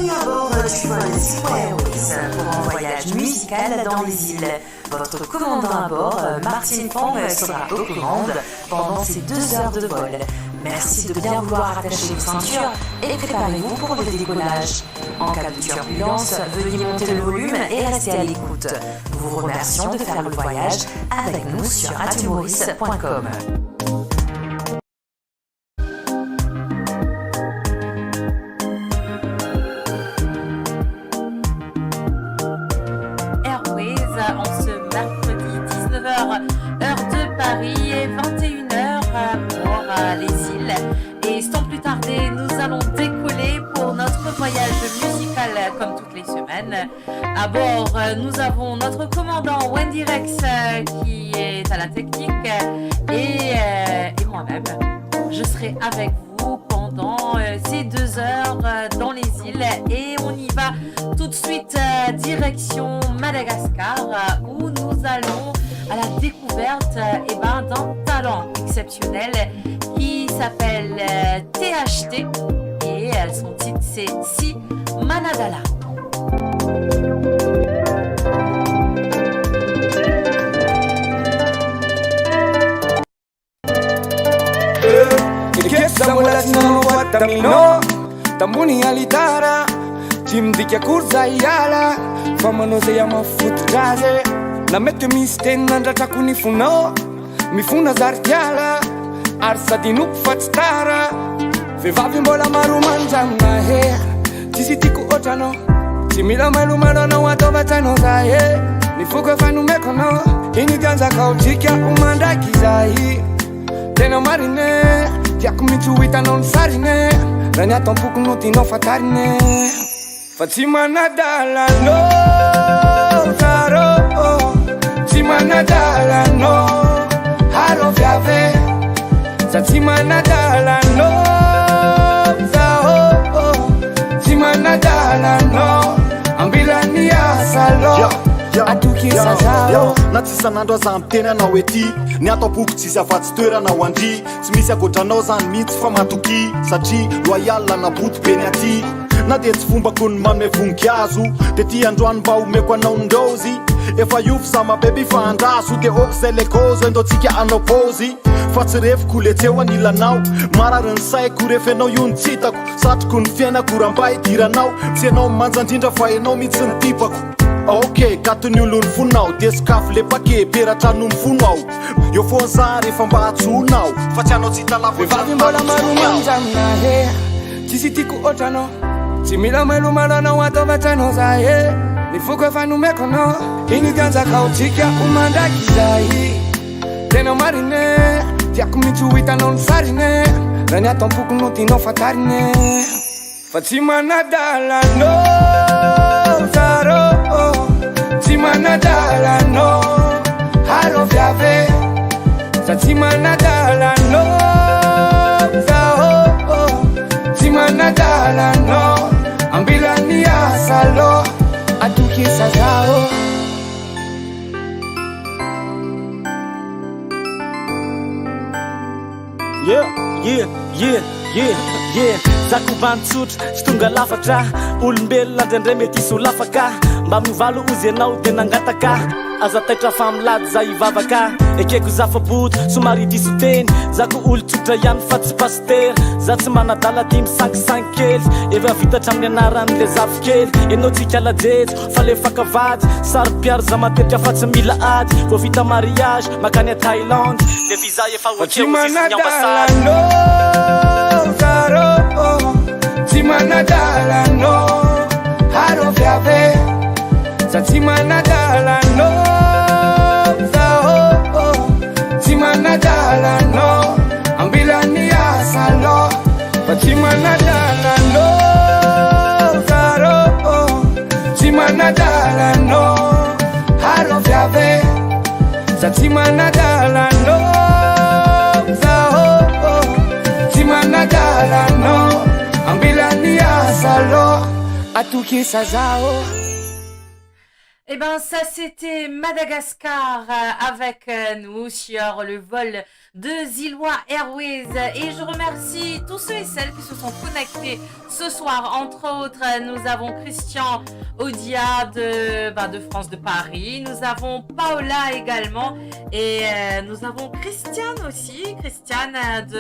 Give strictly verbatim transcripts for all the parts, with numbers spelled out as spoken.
À bord du vol Zico Airways pour un voyage musical dans les îles. Votre commandant à bord, euh, Martine Fong, euh, sera aux commandes pendant ces deux heures de vol. Merci de bien vouloir attacher vos ceintures et préparez-vous pour le décollage. En cas de turbulence, veuillez monter le volume et rester à l'écoute. Nous vous remercions de faire le voyage avec nous sur radiomaurice point com. Airways en ce mercredi dix-neuf heures, heure de Paris, et vingt et une heures, euh, pour, euh, les îles. Et sans plus tarder, nous allons décoller pour notre voyage musical, euh, comme toutes les semaines. À bord, euh, nous avons notre commandant Wendy Rex, euh, qui est à la technique, euh, et, euh, et moi-même. Je serai avec vous pendant, euh, ces deux heures, euh, dans les îles, et on y va tout de suite, euh, direction Madagascar, euh, où nous allons à la découverte, euh, eh ben, d'un talent exceptionnel qui s'appelle, euh, T H T, et, euh, son titre c'est Si Manadala. Eh, ekipe za mola ti na longwa tamino, tambuni alitara, ti mdi ki akour za iyala, fama noze ya ma fout kaze, na met ke miste nandra takuni funo, mi funa zartiala, arsa dinuk fat stara, fe vavi mbola maru manzam na he, ti si tiku otano, ti mila malu malo na wato batano za he, ni fuko fanu mekono, ini ganza kau tikia umanda kizahi. Tena marine, tia kumitu wita non sarine, ranya tampuk nuti non fatarine. Fatima Nadala no, Zaro, Fatima Nadala no, Haro Fiave. Sa Fatima Nadala no, Zaro, Fatima Nadala no, Ambilani ya salo, yo, yo, atuki yo, sa Zaro. Yo, na ti sanando sa antena na weti, ni ato puk ti sa fat stoera na wandi. Ti misi akotanao zan mi ti fama tuki, sa ti loyal la na bout peniati. Na de ti fumba kun man me vunkiazu, te ti andwan bau me kwa na undozi. Efa yuf sa ma baby fandasu, te oxele kozo endo ti ki anopozi. Fati ref kule te wani lanau, mara ren sai kure feno yun titaku. Sat kun fiena kurambai tiranau, se no manzan dinda fa eno mi tsin tipaku. Ok, katu ni ulun funau, deskaf le pake, pera tanum funau. Yo fo zare famba tu nau. Fatiano ti tala fo. Vavi mbola maru manzam na he. Ti si tiku otano. Ti mila malu malo na wato batano za he. Ni fuko fanu mekono. Ini ganza kau tikia umanda kizahi. Tena marine. Tia kumitu wita non sarine. Ranya tampuk nuti non fatarine. Fatima Nadala no, Zaro, Fatima Nadala no, Haro Fiave. Sa Fatima Nadala no, Zaro, Fatima Nadala no, Ambilani ya salo, atuki sa Zaro. Yeah, yeah, yeah, yeah, yeah. Zaku bantsut, stunga lafatra. Ulmbel la dendre meti su lafaka. Mba muvalu uze na uden angataka. Aza tetra fam lad za ivavaka. Eke ku zafa but, su mari di suten. Zaku ul tuta yan fats paster. Zat mana dala tim sank sank kel. Eva fita chamne naran le zaf kel. E noti kala det, fale faka vad. Sar pyar zama tetra fats mila ad. Vo fita mariage, makanya Thailand. Le visa ye Fatima Nadala no, Zaro, Fatima Nadala no, Haro Fiave. Sa Fatima Nadala no, Zaro, Fatima Nadala no, Ambilani ya salo. Fatima Nadala no, Zaro, Fatima Nadala no, Haro Fiave. Sa Fatima Nadala no, Zaro, Fatima Nadala no, Ambilani ya salo, atuki sa Zaro. Eh ben, ça, c'était Madagascar, euh, avec, euh, nous sur le vol de Zilwa Airways. Et je remercie tous ceux et celles qui se sont connectés ce soir. Entre autres, euh, nous avons Christian Odia de, bah, de France, de Paris. Nous avons Paola également. Et, euh, nous avons Christiane aussi. Christiane, euh, de,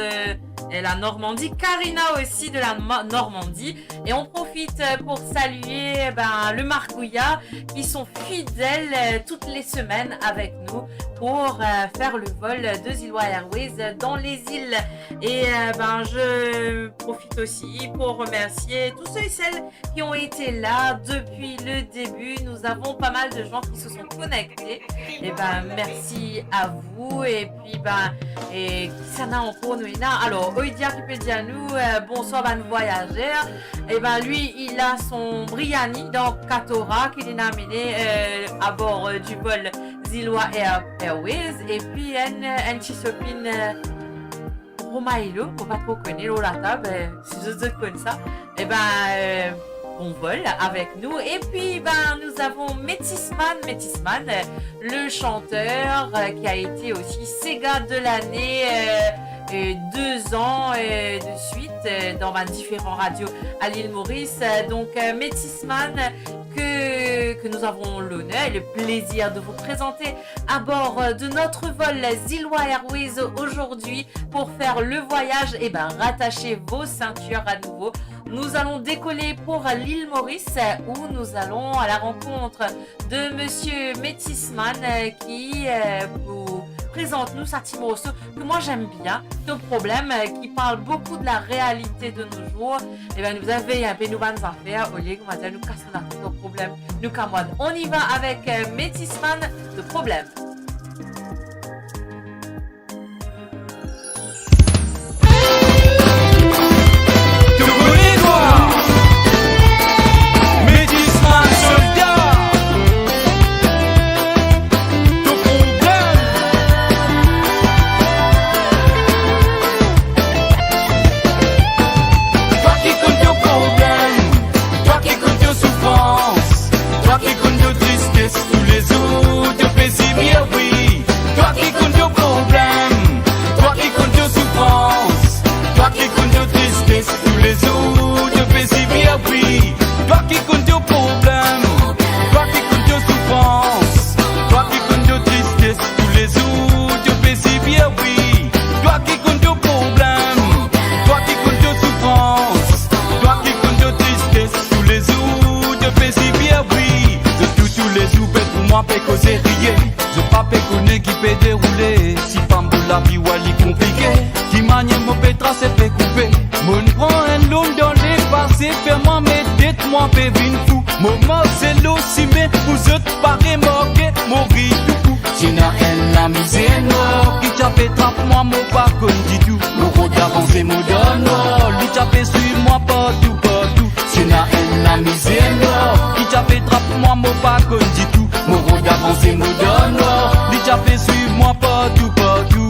euh, la Normandie. Karina aussi de la Ma-, Normandie. Et on profite, euh, pour saluer, ben, le Margouillat, qui sont fidèles, euh, toutes les semaines avec nous pour, euh, faire le vol de Zilwa Airways dans les îles. Et, euh, ben, je profite aussi pour remercier tous ceux et celles qui ont été là depuis le début. Nous avons pas mal de gens qui se sont connectés. Eh ben, merci à vous. Et puis, ben, et kisannla ankor nou ena? Alors, Oidia ki pe dir nou, euh, bonsoir bann voyageurs. Eh ben, lui, il a son briani, donc katora, ki li amenn, euh, à bord, euh, du vol Zilwa Air-, Airways. Et puis, enn, enn ti sopin, euh, Romaello, mo pa tro kone, lor latab, euh, si zot, zot konn sa. Eh ben, euh, bon vol avec nous. Et puis, ben, nous avons Métisman, Métisman, euh, le chanteur, euh, qui a été aussi Séga de l'année, euh, euh, deux ans, euh, de suite, euh, dans vingt différentes radios à l'île Maurice. Euh, donc, euh, Métisman, que, que nous avons l'honneur et le plaisir de vous présenter à bord, euh, de notre vol Zilwa Airways aujourd'hui pour faire le voyage. Eh ben, rattachez vos ceintures à nouveau. Nous allons décoller pour l'île Maurice, euh, où nous allons à la rencontre de monsieur Métisman, euh, ki, euh, pou prezant nou sa ti morso que moi j'aime bien, To Problem, euh, qui parle beaucoup de la réalité de nos jours. Eh ben, nou bizin vey inpe nou bann zafer, olie, kouma dir, nou kas nou latet To Problem, nou kamwad. On y va avec, euh, Métisman, To Problem. Twa ki konn to problem, twa ki konn to soufrans, twa ki konn to tristes, toulezour to pe sibir, wi. Twa ki konn to problem, twa ki konn to soufrans, twa ki konn to tristes, toulezour to pe sibir, wi. Twa ki konn to problem, twa ki konn to soufrans, twa ki konn to tristes, toulezour to pe sibir, wi. Twa ki konn to problem, twa ki konn to soufrans, twa ki konn to tristes, toulezour to pe sibir, wi. Zot tou, toulezour pe pou mwa pe koze riye. Zot pa pe kone ki pe deroule. Si pa mo lavi, wa li konplike. Ki manier mo pe trase pe koupe. Mo'nn pran enn lourd dan lepase, fer mwa met det, mwa pe vinn fou. Mo mars lor sime pou zot pa remarke, mo ri tou kou. Ti ena enn lamizer nwar ki ti ape trap mwa, mo pa konn ditou. Mo rod avanse, mo dan nwar, li ti ape swiv mwa partou, partou. Ti ena enn lamizer nwar ki ti ape trap mwa, mo pa konn ditou. Mo rod avanse, mo dan nwar, li ti ape swiv mwa partou, partou.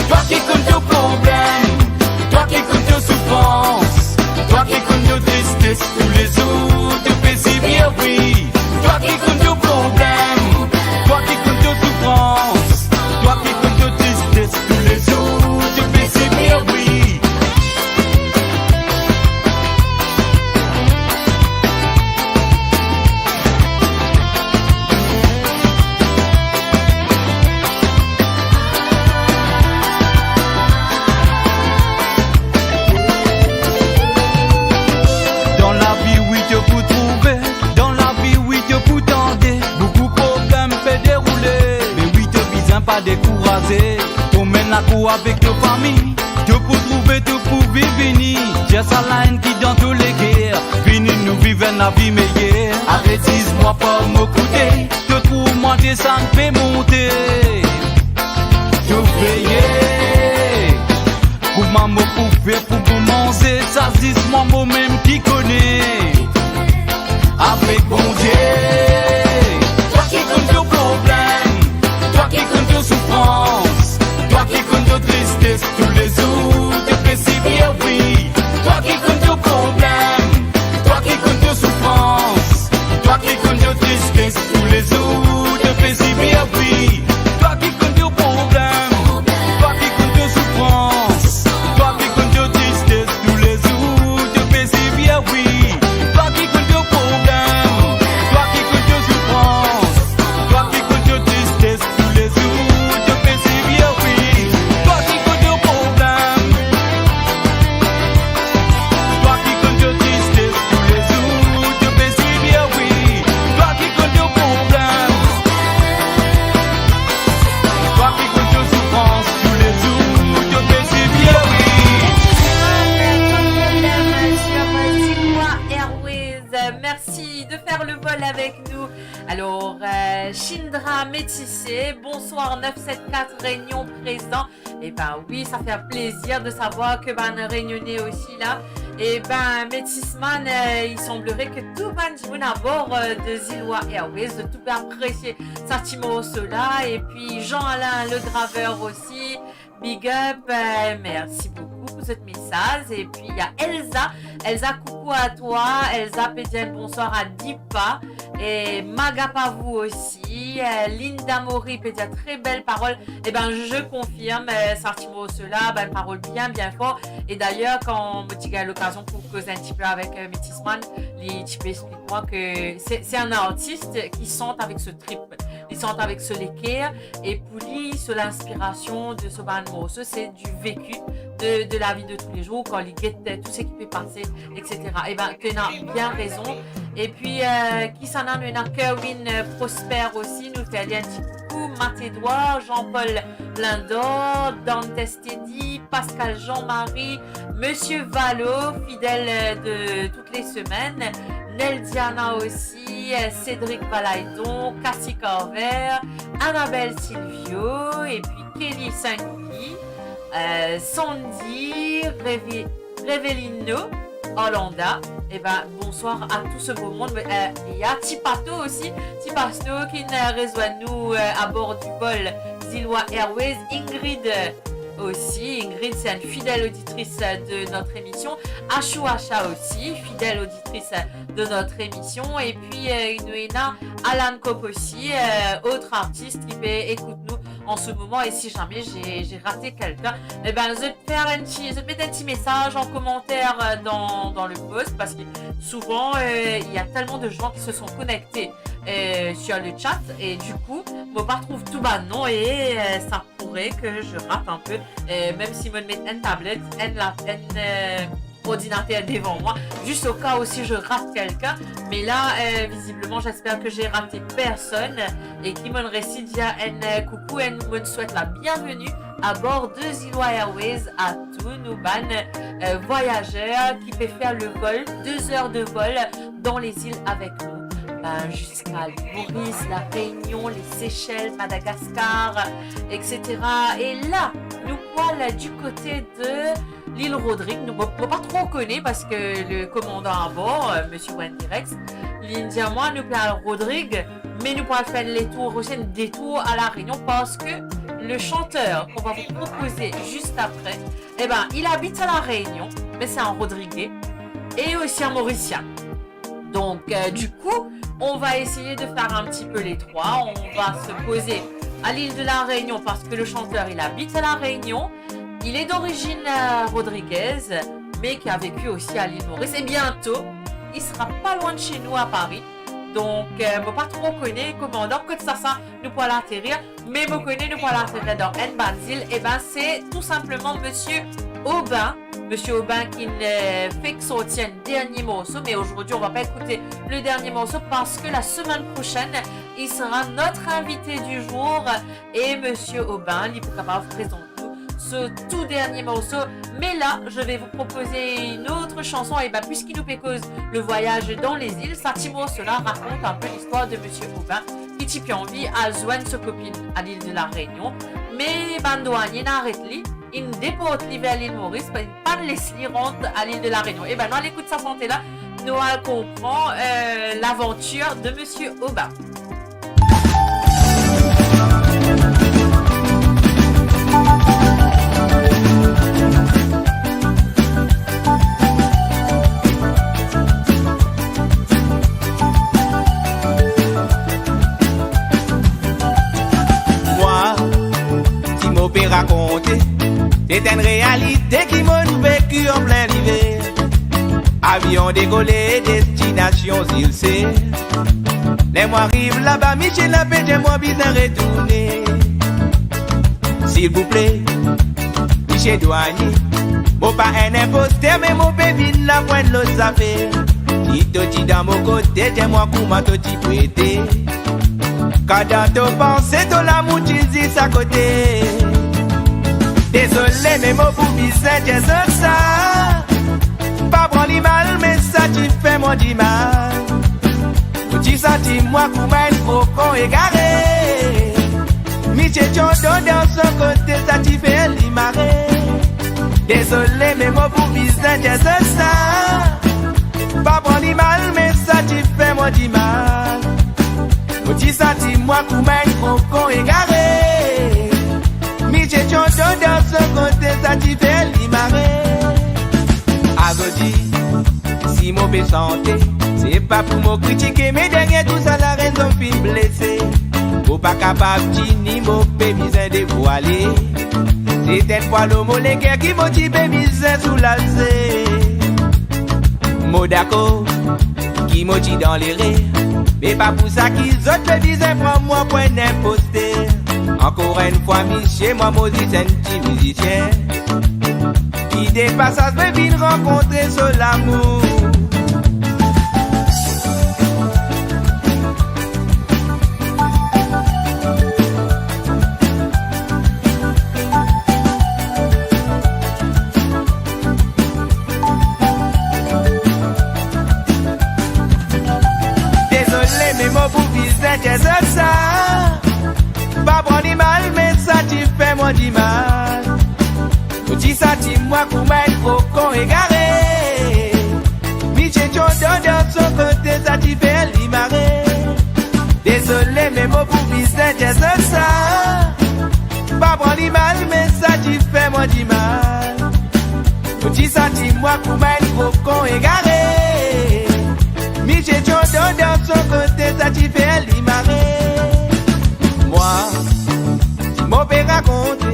Twa ki konn to problem, twa ki konn to soufrans, twa ki konn to tristes, toulezour to pe sibir, wi. Twa ki konn to problem, twa ki konn to soufrans, twa ki konn to tristes, toulezour to pe sibir, wi. Dan lavi, wi, to pou trouve. Dan lavi, wi, to pou tande. Boukou problem pe deroule, me wi, to bizin pa dekouraze. To menn lakour avek to fami, to pou trouve, to pou viv ini. Tir sa laenn ki dan to leker. Vini nou viv enn lavi meyer. Aret ziz mwa par mo koute, to trouv mwa desann pe monte. To veye. Kouma mo pou fer pou mo manze, sa ziz mwa momem ki kone. Avek Bondie. Twa ki konn to problem, twa ki konn to soufrans, twa ki konn to tristes, toulezour to pe sibir, wi. Twa ki konn to problem, twa ki konn to Alors, euh, Chindra Métissé, bonsoir neuf sept quatre Réunion présent. Eh ben oui, ça fait plaisir de savoir que bann Réunionnais aussi là. Eh ben, Métis Man, euh, il semblerait que tou bann dimoun à bord, euh, de Zilwa Airways, zot tou pe apresie sa ti morso la. Et puis Jean-Alain le graveur aussi, big up, euh, merci beaucoup pour ce message. Et puis il y a Elsa. Elsa, coucou à toi. Elsa pe dir bonsoir à Dipa. Et Magap à vous aussi. Euh, Linda Mori pe dir très belle parole. Eh ben, je confirme, euh, sa ti morso la, bann parol bien, bien for. Et d'ailleurs, kan mo ti gagn lokazion pou koz un petit peu avec, euh, Métis Man, li ti pe explik mwa que c'est, c'est un artiste qui chante avec ce trip, li chante avec ce leker, et pour lui, c'est l'inspiration de ce bann morso, c'est du vécu de, de la vie de tous les jours, kan li get, euh, tout ce qui peut passer, et cetera. Eh ben, tu as bien raison. Et puis, euh, kisannla nou ena? Kerwin, euh, Prosper aussi, nou fer li un petit coucou, Matt Edouard, Jean-Paul Lindor, Dantès Teddy, Pascal Jean-Marie, Monsieur Valo, fidèle, euh, de toutes les semaines, Neldiana aussi, euh, Cédric Valaydon, Cassie Carver, Annabelle Silvio, et puis Kelly Saint-Louis, euh, Sandy, Révi-, Revelino, Orlanda. Eh ben, bonsoir à tout ce beau monde. Euh, il y a Tipato aussi. Tipato qui nous rejoint, nous, euh, à bord du vol Zilwa Airways. Ingrid, euh, aussi. Ingrid, c'est une fidèle auditrice, euh, de notre émission. Ashou Asha aussi, fidèle auditrice, euh, de notre émission. Et puis, euh, nou ena Alan Cope aussi, euh, autre artiste qui fait écoute nous en ce moment. Et si jamais j'ai, j'ai raté quelqu'un, eh ben, zot fer un petit, zot met un petit message en commentaire, euh, dans, dans le post, parce que souvent, euh, il y a tellement de gens qui se sont connectés, euh, sur le chat, et du coup, mo pa trouv tou bann nom, et, euh, ça pourrait que je rate un peu, euh, même si mo met enn tablet, enn la, enn, euh, ordinater devan mwa, juste au cas où si je rate quelqu'un. Mais là, euh, visiblement, j'espère que j'ai raté personne et ki mo'nn resi dir enn, euh, coucou, enn mo'nn swet la bienvenue à bord de Zilwa Airways à tous nos bann, euh, voyageurs qui peuvent faire le vol, deux heures de vol dans les îles avec nous. Ben, jusqu'à l'île Maurice, La Réunion, les Seychelles, Madagascar, et cetera. Et là, nou pou al du côté de l'île Rodrigue. Nou, mo, mo pa tro kone parce que le commandant à bord, euh, Monsieur Wendy Rex, li dir mwa nou pe al Rodrigue, mais nou pou al fer letour aussi, un détour à La Réunion, parce que le chanteur qu'on va vous proposer juste après, eh ben, il habite à La Réunion, mais c'est un Rodriguais et aussi un Mauricien. Donc, euh, du coup, on va essayer de faire un petit peu les trois. On va se poser à l'île de La Réunion parce que le chanteur, il habite à La Réunion. Il est d'origine, euh, rodriguaise, mais qui a vécu aussi à l'île Maurice. Et bientôt, il sera pas loin de chez nous à Paris. Donc, euh, mo pa tro kone kouma, dan kot sasa nou pou al aterir, me mo kone nou pou al aterir dan enn bann zil, e ben, c'est tout simplement Monsieur Aubin. Monsieur Aubin qui, euh, fek sorti un dernier morceau, mais aujourd'hui, on va pas écouter le dernier morceau parce que la semaine prochaine, il sera notre invité du jour et Monsieur Aubin, li pou kapav prezant nou so tou dernie morso. Mais là, je vais vous proposer une autre chanson. Et ben, puisqu'il nous propose le voyage dans les îles, sa ti morso la rakont un peu l'histoire de Monsieur Aubin, ki ti pe anvi al zwenn so kopinn à l'île de la Réunion. Me bann dwanie inn aret li, inn deport li ver l'île Maurice, pa, pa'nn les li rant à l'île de la Réunion. E ben, nou al ekout sa sante la, nou al konpran, euh, l'aventure de Monsieur Aubin. Mwa, ti mo pe rakonte, se enn realite ki mo'nn veki an plin liver. Avion dekole, destinasion Zil Sel. Ler mo ariv laba, misie la pe dir mo bizin retourne. Silvouple, misie dwanie, mo pa enn inposter, me mo pe vinn la pou enn lot zafer. Si to ti dan mo kote, dir mwa kouma to ti pou ete. Kan dan to panse, to lamour ti zis akote. Dezole, me mo pou bizin dir zot sa. Pa pran li mal, me sa ti fer mwa dimal. Mo ti sa Santi mwa kouma enn kokon egare. Misie ti andan dan so kote, sa ti fer li mare. Dezole, me mo pou bizin dir zot sa. Pa pran li mal, me sa ti fer mwa dimal. Mo ti santi mwa kouma enn kokon egare. Misie ti andan dan so kote, sa ti fer li mare. Azordi, si mo pe sante, se pa pou mo kritike, me dernie tou sa, larezon finn blese. Mo pa kapav tini, mo pe bizin devwale. Se enn pwa lor mo leker ki mo ti pe bizin soulaze. Mo dakor ki mo ti dan lerer, me pa pou sa ki zot pe bizin pran mwa pou enn inposter. Ankor enn fwa, misie, mwa mo zis enn ti mizisien ki de pasaz pe vinn rankontre so lamour. Dezole, me mo pou bizin dir zot sa. Pa pran li mal, me sa ti fer mwa dimal. Mo ti santi mwa kouma enn kokon egare. Misie ti andan dan so kote, sa ti fer li mare. Dezole, me mo pou bizin dir zot sa. Pa pran li mal, me sa ti fer mwa dimal. Mo ti santi mwa kouma enn kokon egare. Misie ti andan dan so kote, sa ti fer li mare. Mwa, si mo pe rakonte,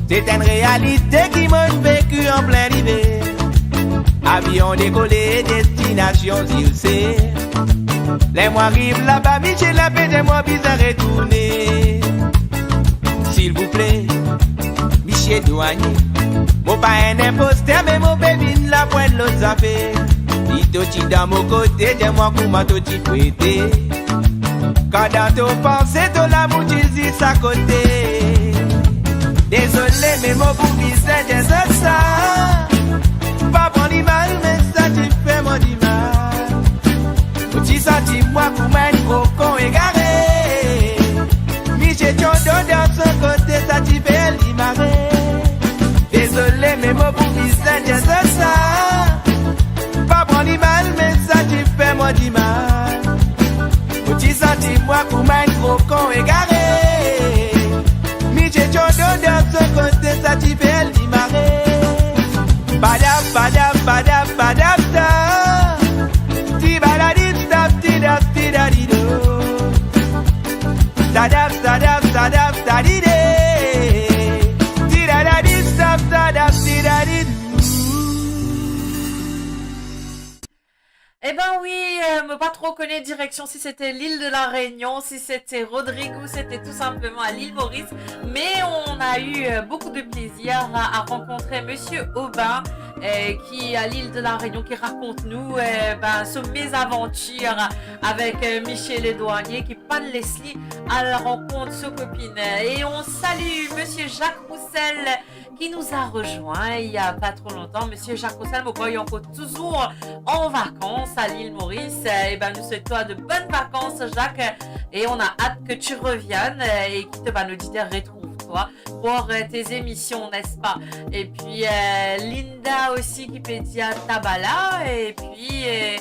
se enn realite ki mo'nn veki an plin liver. Avion dekole, destinasion Zil Ser. Ler mo ariv laba, misie la pe dir mwa bizin retourne. Silvouple, misie dwanie, mo pa enn inposter, me mo pe vinn la pou enn lot zafer. Si to ti dan mo kote, dir mwa kouma to ti pou ete. Kan dan to panse, to lamour ti zis akote. Dezole, me mo pou bizin dir zot sa. Pa pran li mal, me sa ti fer mwa dimal. Mo ti santi mwa kouma enn kokon egare. Misie ti andan dan so kote, sa ti fer li mare. Dezole, me mo pou bizin dir zot sa. Pa pran li mal, me sa ti fer mwa dimal. Mo ti santi mwa kouma enn kokon egare. Misie ti andan dan so kote, sa ti fer li mare. Padap, padap, padap, padap, ta. Ti badadip, tap, ti dap, ti dadido. Tadap, tadap, tadap, tadide. Ti dadadip, tap, tadap, ti dadidou. Eh ben oui, euh, mo pa tro kone direksion, si sete Lil de la Renion, si sete Rodrig ou sete tou sinpleman a Lil Moris. Me on a eu, euh, beaucoup de plaisir à, à rencontrer Monsieur Aubin, euh, qui est à l'île de la Réunion, qui raconte nous, euh, ben, son mésaventure avec, euh, Michel Le Douanier, ki pa'nn les li al rankont so kopinn. Et on salue Monsieur Jacques Roussel, qui nous a rejoint il y a pas trop longtemps. Monsieur Jacques Roussel, mo krwar li ankor touzour an vakans a Lil Moris. Eh ben, nous souhaitons toi de bonnes vacances, Jacques, et on a hâte que tu reviennes, euh, et que, ben, nos auditeurs retrouvent toi pour, euh, tes émissions, n'est-ce pas? Et puis, euh, Linda aussi qui pe dir tabala, et puis, euh,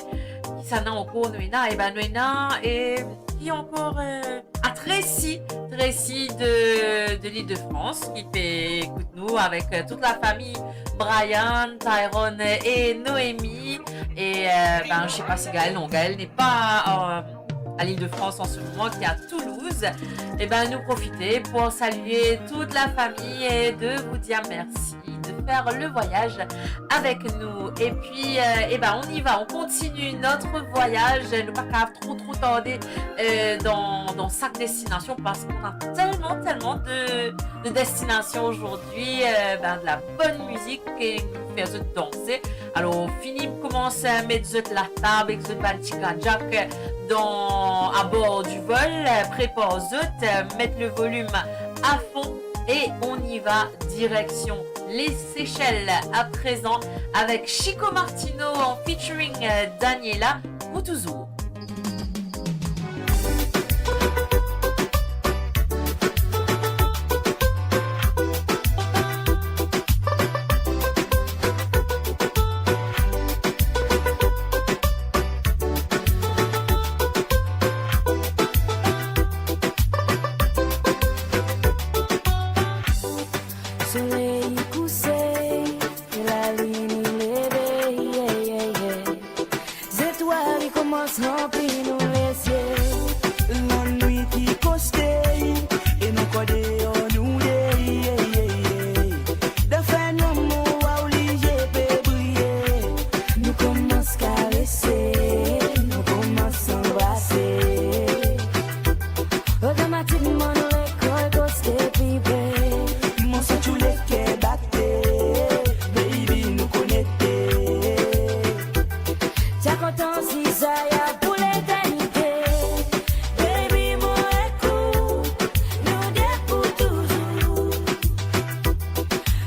kisannla ankor nou ena? Eh ben, nou ena, et qui encore, euh, ah, Tracy, Tracy de, de l'Île-de-France, qui pe ekout nou avec, euh, toute la famille, Brian, Tyrone et Noémie. Et, euh, ben, je sais pas si Gaël, non, Gaël n'est pas, euh, à l'Île-de-France en ce moment, qui est à Toulouse. Eh ben, nous profiter pour saluer toute la famille et de vous dire merci de faire le voyage avec nous. Et puis, euh, eh ben, on y va, on continue notre voyage. Nou pa kapav tro, tro tarde, euh, dans, dans chaque destination parce qu'on a tellement, tellement de, de destinations aujourd'hui, euh, ben, de la bonne musique ki fer zot danse. Alor, fini koumans met zot latab ek zot bann ti gadjak dan, à bord du vol, prepar zot, met le volume à fond et on y va, direction les Seychelles à présent avec Chico Martino en featuring, euh, Daniela, pour toujours. Li kouse, lalinn leve, yeah, yeah, yeah. Zetwal li koumans ranpli nou lezie. Lannwit li koste, e nou kor deor nou ye, ye, ye, ye. Dan fenwar mo a oblize pe briye. Nou koumans karese, nou koumans anbrase. Otomatikman nou lekor koste pi pre. Mo santi ou leker bat, baby, nou konekte. Ti a kontan si sa ya pou leternite. Baby, mo ek ou, nou de pou touzour.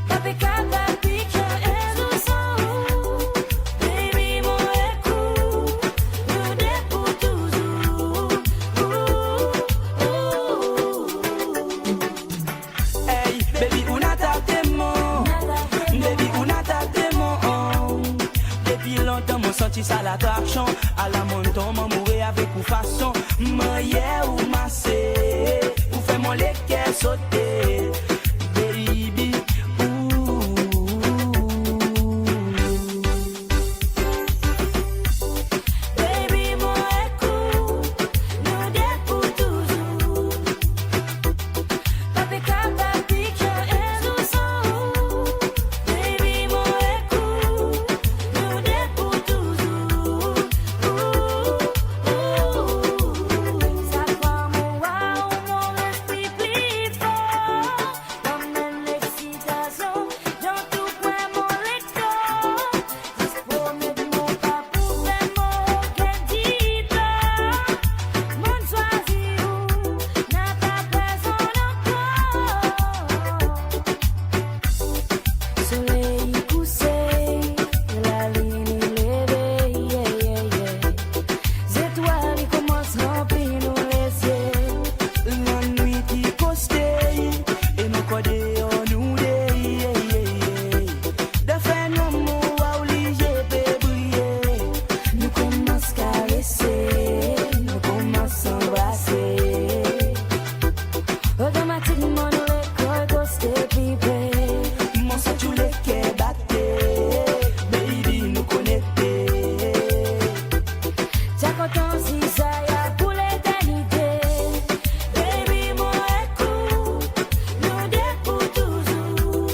Pa pe kapav pike enn zour san ou. Baby, mo ek ou, nou de pou touzour. Ooh, ooh. Hey, baby, ou natateman. Baby, ou natateman. Depi lontan, mo santi sa latraksion. Ala mo tonn, mo mouri avek ou fason. Mo ye ou mase. Ou fer mo leker sote. Baby, ooh. Baby, mo ek ou, nou de pou touzour. Pa pe kapav pike enn zour san ou. Baby, mo ek ou, nou de pou touzour. Ooh, ooh, ooh. Sa fwa mo a ou, mo lespri pli for. Amenn lexitasion dan tou kwin mo lekor. Zis promet mwa pa pou fer mwa okenn ditor. Mo'nn swazir ou, napa personn ankor. Soley kouse, lalinn leve, yeah, yeah, yeah. Zetwal li koumans ranpli nou lezie. Lannwit li koste, e nou kor deor nou de, ye, ye, ye. Dan fenwar mo a oblize pe briye. Nou koumans karese, nou koumans anbrase. Otomatikman nou lekor koste pi pre. Mo santi ou leker bat, baby, nou konekte. Ti a kontan si sa ya pou leternite. Baby, mo ek ou, nou de pou touzour.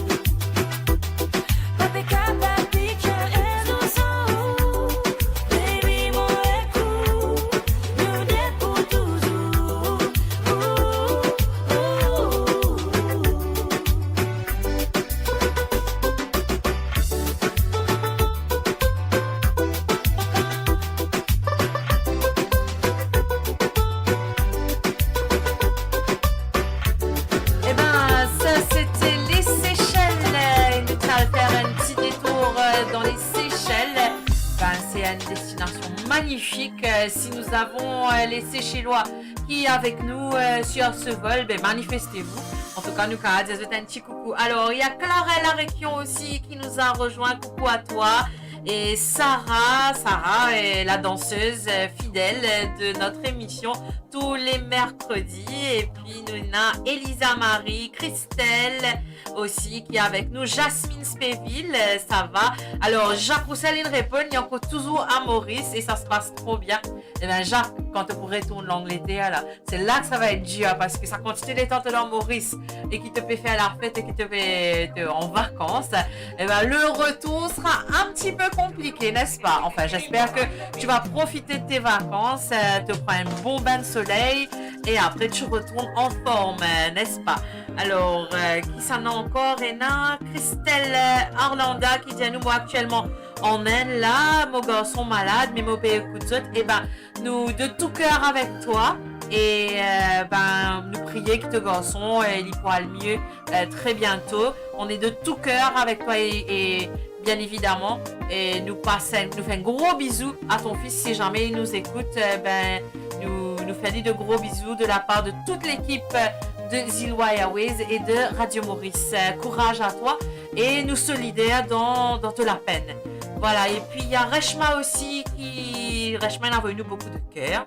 Pa pe kapav pike enn zour san ou. Baby, mo ek ou, nou de pou touzour. Ooh, ooh, ooh. Ebin, sa sete Les Seychelles. E nou ti al fer enn ti detour, euh, dan Les Seychelles. Bin, se enn destinasion magnifik. Euh, si nous avons, euh, les Seychellois qui est avec nous, euh, sur ce vol, ben, manifestez-vous. Antouka, nou kapav dir zot enn ti coucou. Alors, il y a Clarel Arequion aussi qui nous a rejoint. Coucou à toi. Et Sarah, Sarah, euh, la danseuse, euh, fidèle, euh, de notre émission tous les mercredis. Et puis, nou ena Elisa Marie, Christelle aussi qui est avec nous. Jasmine Spéville, euh, ça va. Alors, Jacques Roussel, il répond, il est encore toujours à Maurice et ça se passe trop bien. Eh ben, Jacques, quand tu pourras retourner l'Angleterre, là, c'est là que ça va être dur, parce que sa kantite letan to dan Moris e ki to pe fer lafet e ki to pe, to an vakans, eh ben, le retour sera un petit peu compliqué, n'est-ce pas ? Enfin, j'espère que tu vas profiter de tes vacances, euh, te prendre un bon bain de soleil et après tu retournes en forme, euh, n'est-ce pas ? Alors, euh, kisannla ankor ena ? Christelle, euh, Arlanda ki dir nou, mwa aktielman an Inn la, mo garson malad, me mo pe ekout zot. Ebin, nous de tout cœur avec toi et, euh, ben, nou priye ki to garson, euh, li pou al mie, euh, très bientôt. On est de tout cœur avec toi et, et bien évidemment, et nou pas, nou fer enn gro bizou à ton fils. Si jamais il nous écoute, euh, ben, nou, nou fer li de gros bisous de la part de toute l'équipe de Zilwa Airways et de Radio Maurice. Euh, courage à toi et nous solidaires dans, dans toute la peine. Voilà, et puis il y a Reshma aussi qui, Reshma, il a envoyé nous beaucoup de cœur.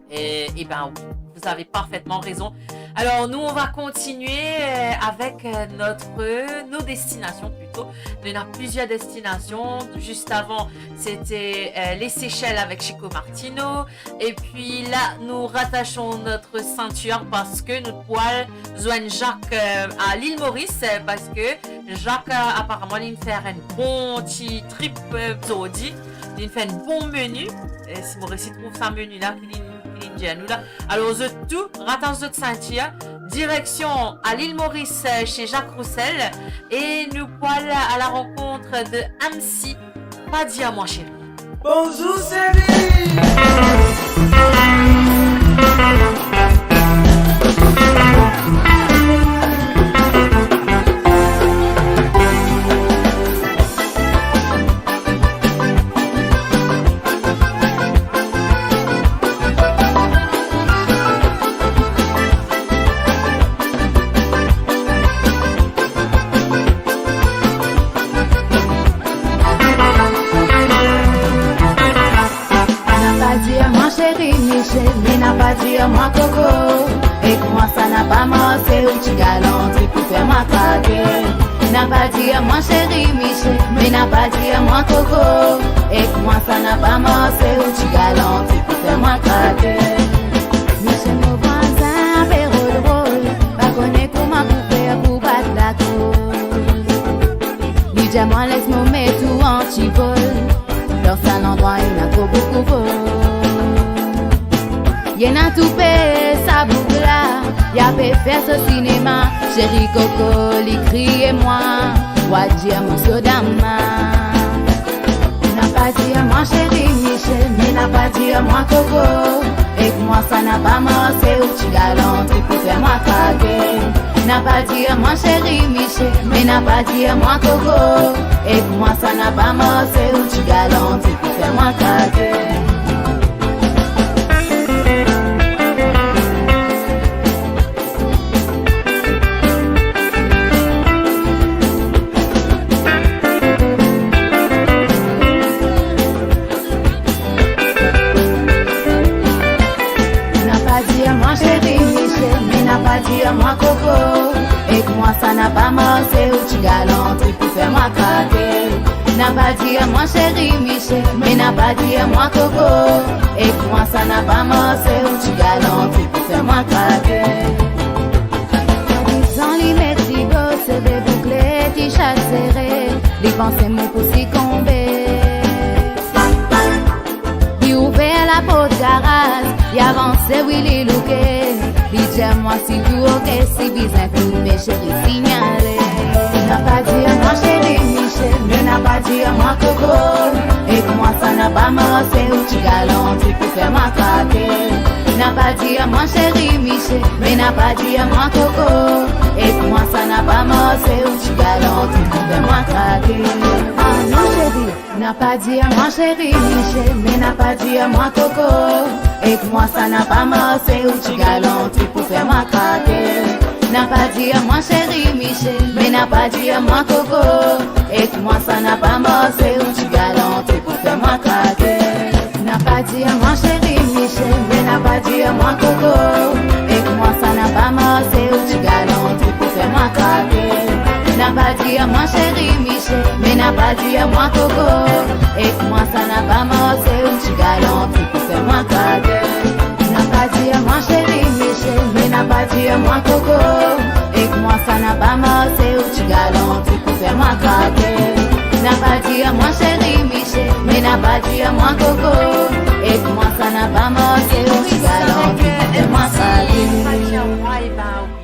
Et, et ben oui, vous avez parfaitement raison. Alors, nous, on va continuer, euh, avec, euh, notre, euh, nos destinations plutôt. On a plusieurs destinations. Juste avant, c'était, euh, les Seychelles avec Chico Martino. Et puis là, nous rattachons notre ceinture parce que nou pou al zwenn Jacques, euh, à l'île Maurice, euh, parce que Jacques, euh, apparemment, li fer enn bon ti trip, euh, zordi. Li fer enn bon meni. Euh, si mo resi trouv sa meni la, ki li, ki li dir nou la. Alors, zot tou, ratas zot sintir, direction à l'île Maurice, euh, chez Jacques Roussel, et nou pou al à la rencontre de M C, Pa dir mwa seri. Bonzour seri. Napa dir mwa seri Michel, me napa dir mwa Koko. Ek mwa sa napa marse, ou ti galanti pou fer mwa krake. Napa dir mwa seri Michel, me napa dir mwa Koko. Ek mwa sa napa marse, ou ti galanti pou fer mwa krake. Michel mo vwazin, apel drol, pa kone kouma pou fer pou bat lakoz. Li dir mwa les mo met ou an ti vol. Dan sa landrwa ena tro boukou vo. Ena toupe sa boug la, li pe fer so sinema. Seri Koko, li kriye mwa, wa dir mwa so dama. Napa dir mwa seri Michel, me napa dir mwa Koko. Ek mwa sa napa marse, ou ti galanti pou fer mwa krake. Napa dir mwa seri Michel, me napa dir mwa Koko. Ek mwa sa napa marse, ou ti galanti pou fer mwa krake. Napa dir mwa seri Michel, me napa dir mwa Koko. Ek mwa sa napa marse, ou ti galanti pou fer mwa krake. Napa dir mwa seri Michel, me napa dir mwa Koko. Ek mwa sa napa marse, ou ti galanti pou fer mwa krake. Swadizan li met libo, seve boukle, ti-shirt sere, li panse mo pou sikonbe. Li ouver laport garaz, li avanse, wi, li louke. Li dir mwa si tou oke, si bizin kout me seri signale. Napa dir mwa seri Michel, me napa dir mwa Koko. Ek mwa sa napa marse, ou ti galanti pou fer mwa krake. Napa dir mwa seri Michel, me napa dir mwa Koko. Ek mwa sa napa marse, ou ti galanti pou fer mwa krake. Ah non seri. Napa dir mwa seri Michel, me napa dir mwa Koko. Ek mwa sa napa marse, ou ti galanti pou fer mwa krake. Napa dir mwa seri Michel, me napa dir mwa Koko. Ek mwa sa napa marse, ou ti galanti pou fer mwa krake. Napa dir mwa seri Michel, me napa dir mwa Koko. Ek mwa sa napa marse, ou ti galanti pou fer mwa krake. Napa dir mwa seri Michel, me napa dir mwa Koko. Ek mwa sa napa marse, ou ti galanti pou fer mwa krake. Napa dir mwa seri Michel, me napa dir mwa Koko. Ek mwa sa napa marse, ou ti galanti pou fer mwa krake. Napa dir mwa seri Michel, me napa dir mwa Koko. Ek mwa sa napa marse, ou ti galanti pou fer mwa krake.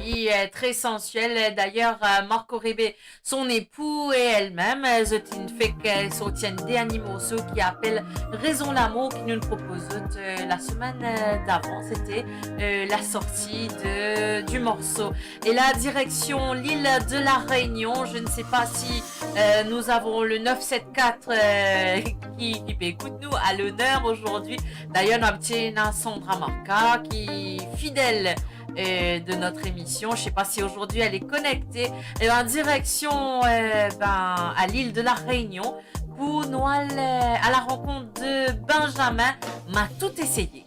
Wi, euh, très sensuel. D'ailleurs, euh, Marco Ribé, son époux et elle-même, euh, zot inn fek, euh, sorti enn dernie morso ki apel Raison l'amour, ki nou propoz zot, euh, la semaine, euh, d'avant. C'était, euh, la sortie de, du morceau. Et là, direction l'île de la Réunion. Je ne sais pas si, euh, nous avons le neuf sept quatre, euh, qui, qui peut écouter nous à l'honneur aujourd'hui. D'ailleurs, nou ti ena Sandra Marca, qui est fidèle euh, de notre émission. Je sais pas si aujourd'hui elle est connectée. Et en direction, euh, ben, à l'île de la Réunion pour nou al, euh, à la rencontre de Benjamin, Ma tout essayé.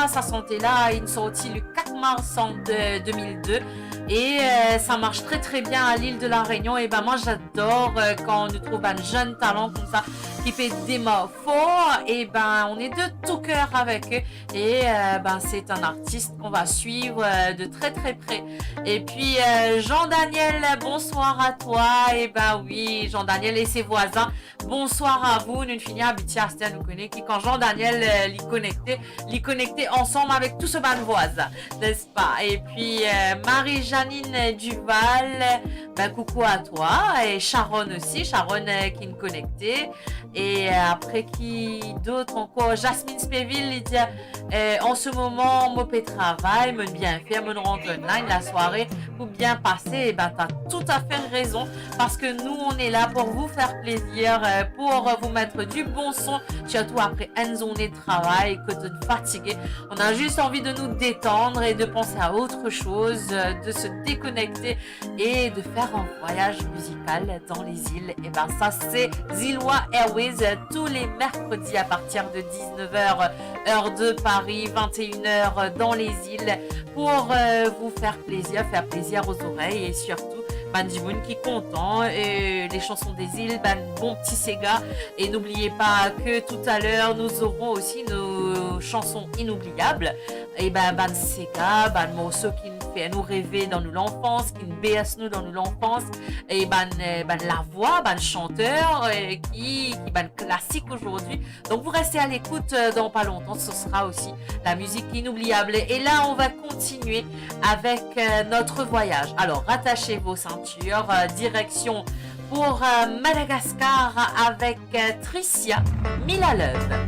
Sa sante la, inn sorti le quatre mars an de, deux mille deux. E, euh, sa mars tre, tre bien a Lil de la Rényon. E ben, mwa, j'adore, euh, kan nou trouv bann zenn talan koumsa ki pe demar for. E ben, on est de tout cœur avec eux. Et, euh, ben, c'est un artiste qu'on va suivre, euh, de très, très près. Et puis, euh, Jean-Daniel, bonsoir à toi. Eh ben oui, Jean-Daniel et ses voisins, bonsoir à vous. Nou fini abitie aster, nou kone ki kan Jean-Daniel, euh, li konekte, li konekte ansam avek tou so bann vwazin, n'est-ce pas? Et puis, euh, Marie-Janine Duval, ben, coucou à toi. Et Sharon aussi, Sharon, euh, ki'nn konekte. E, euh, apre, ki dot ankor? Jasmine Speville, li dir, euh, en ce moment, mo pe travay, mo bien fer, mo rant online, lasware pou bien pase. E ben, t'as tout à fait raison, parce que nous, on est là pour vous faire plaisir, euh, pour vous mettre du bon son, surtout après une journée de travail, que de fatigué. On a juste envie de nous détendre et de penser à autre chose, euh, de se déconnecter et de faire un voyage musical dans les îles. Et ben, ça, c'est Îlois Airways, euh, tous les mercredis à partir de dix-neuf heures, heure de Paris, vingt et une heures dans les îles, pour, euh, vous faire plaisir, faire plaisir aux oreilles et surtout, ben, du monde qui est content, et les chansons des îles, ben, bon petit séga. Et n'oubliez pas que tout à l'heure, nous aurons aussi nos chansons inoubliables. E ben, bann séga, bann morso ki'nn fer nou reve dan nou lanfans, ki'nn bers nou dan nou lanfans, e bann, euh, bann lavwa, bann santer, euh, ki, ki bann klasik aujourd'hui. Donc, vous restez à l'écoute, euh, dans pas longtemps, ce sera aussi la musique inoubliable. Et là, on va continuer avec, euh, notre voyage. Alors, rattachez vos ceintures, euh, direction pour, euh, Madagascar avec, euh, Tricia, Mila Love.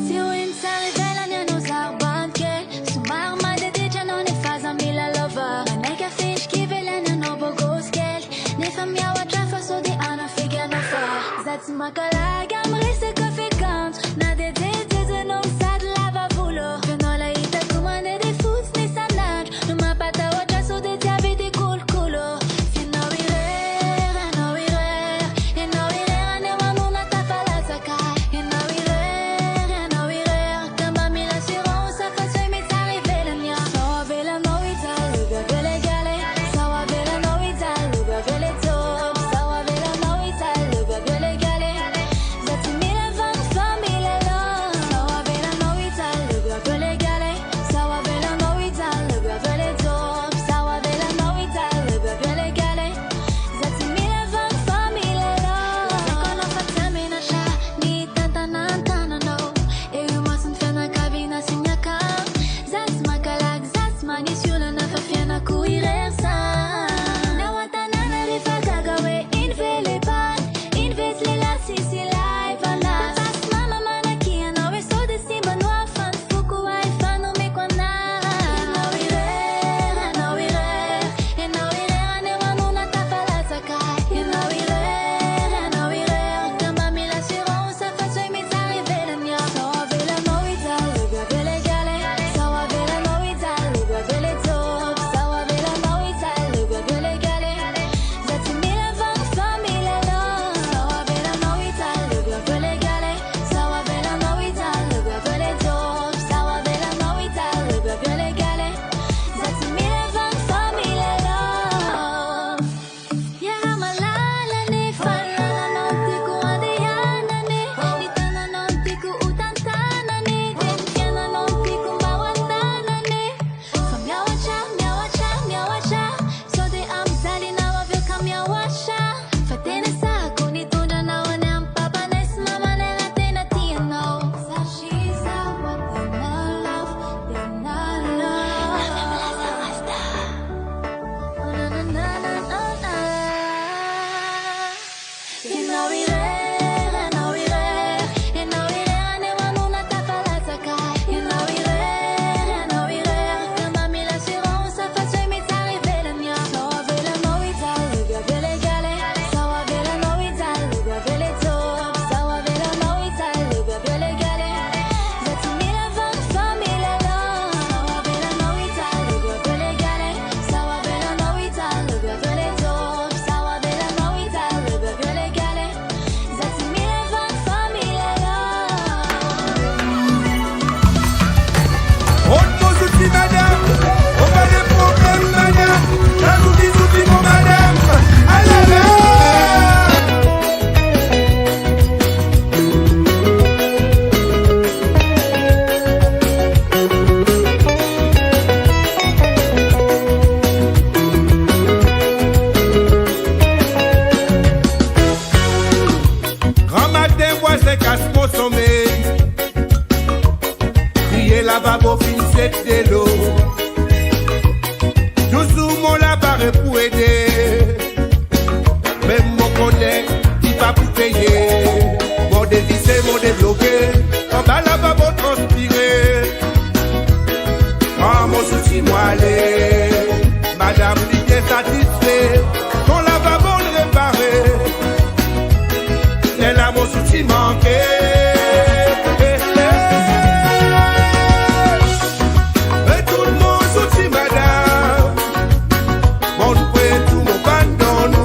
Ti winn sa rive lane nou zarbann kel, sou marmad de DJ nou ne faz a Mila Love. Neka fish ki vele ne nou bo gos kel, ne fami awa trafa so de ana figir nou fa. Zati makala gam reste kafe kant, na de de de de nou sad lava vulo. Ke nou la ita koumane de fout ni sanad, nou ma pata wa traso de diabi de koul koulo. Finn nou irer, nou irer, e nou irer, ane wa nou na ta fala zaka. E nou irer, e nou irer, kan ba mi lasirans, sa fason mi ti arive lanya. Sa wa vele nou ital, le bebe le gale. Sa wa vele nou ital, le bebe le top. Sa wa vele nou ital, le bebe le gale. Zati mi la vann, fami la la. Sa wa vele nou ital, Mwa ale, madam li bien satisfe, son lavabo repare. Lerla mo zouti manke. E tou mo zouti madam, mo pre tou mo pann donn ou.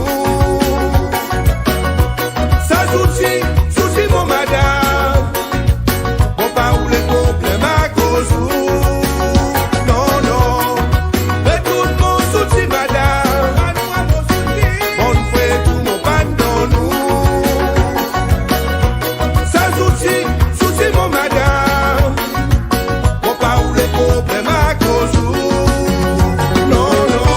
Sa zouti, zouti mo madam, mo pa oule problem akoz ou. Non, non. Retourn mo zouti, madam. Mo pre tou mo pann donn ou. Sa zouti, zouti mo madam, mo pa oule problem akoz ou. Non, non.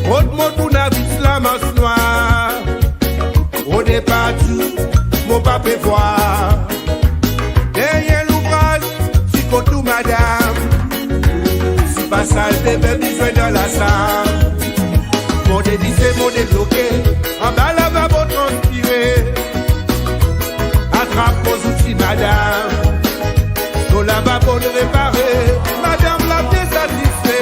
Rod mo tournavis lamans nwar, rode partou, mo pa pe vwar. Deryer louvraz, ti kot ou madam, si pa salte pe bizin dan lasal. Mo delise, mo debloke, anba lavabo transpire. Atrap mo zouti madam, to lavabo repare, madam la bien satisfe.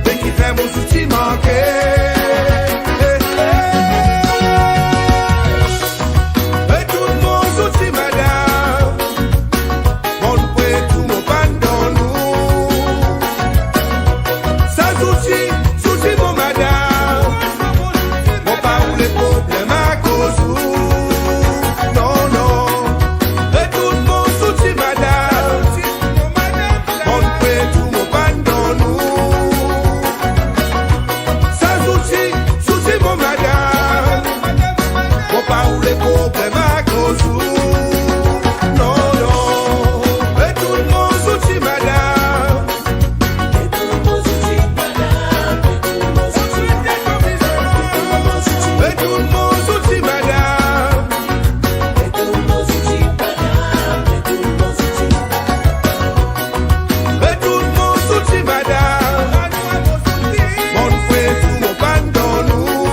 Me kifer mo zouti manke. Retourn mo zouti madam, mo pre tou mo pann donn ou. Sa zouti, zouti mo madam, mo pa oule problem akoz ou. Non, non. Retourn mo zouti madam, mo pre tou mo pann donn ou. Sa zouti, zouti mo madam, mo pa oule problem akoz ou. Non, non. Retourn mo zouti madam. Retourn mo zouti madam. Retourn mo zouti madam, mo pre tou mo pann donn ou.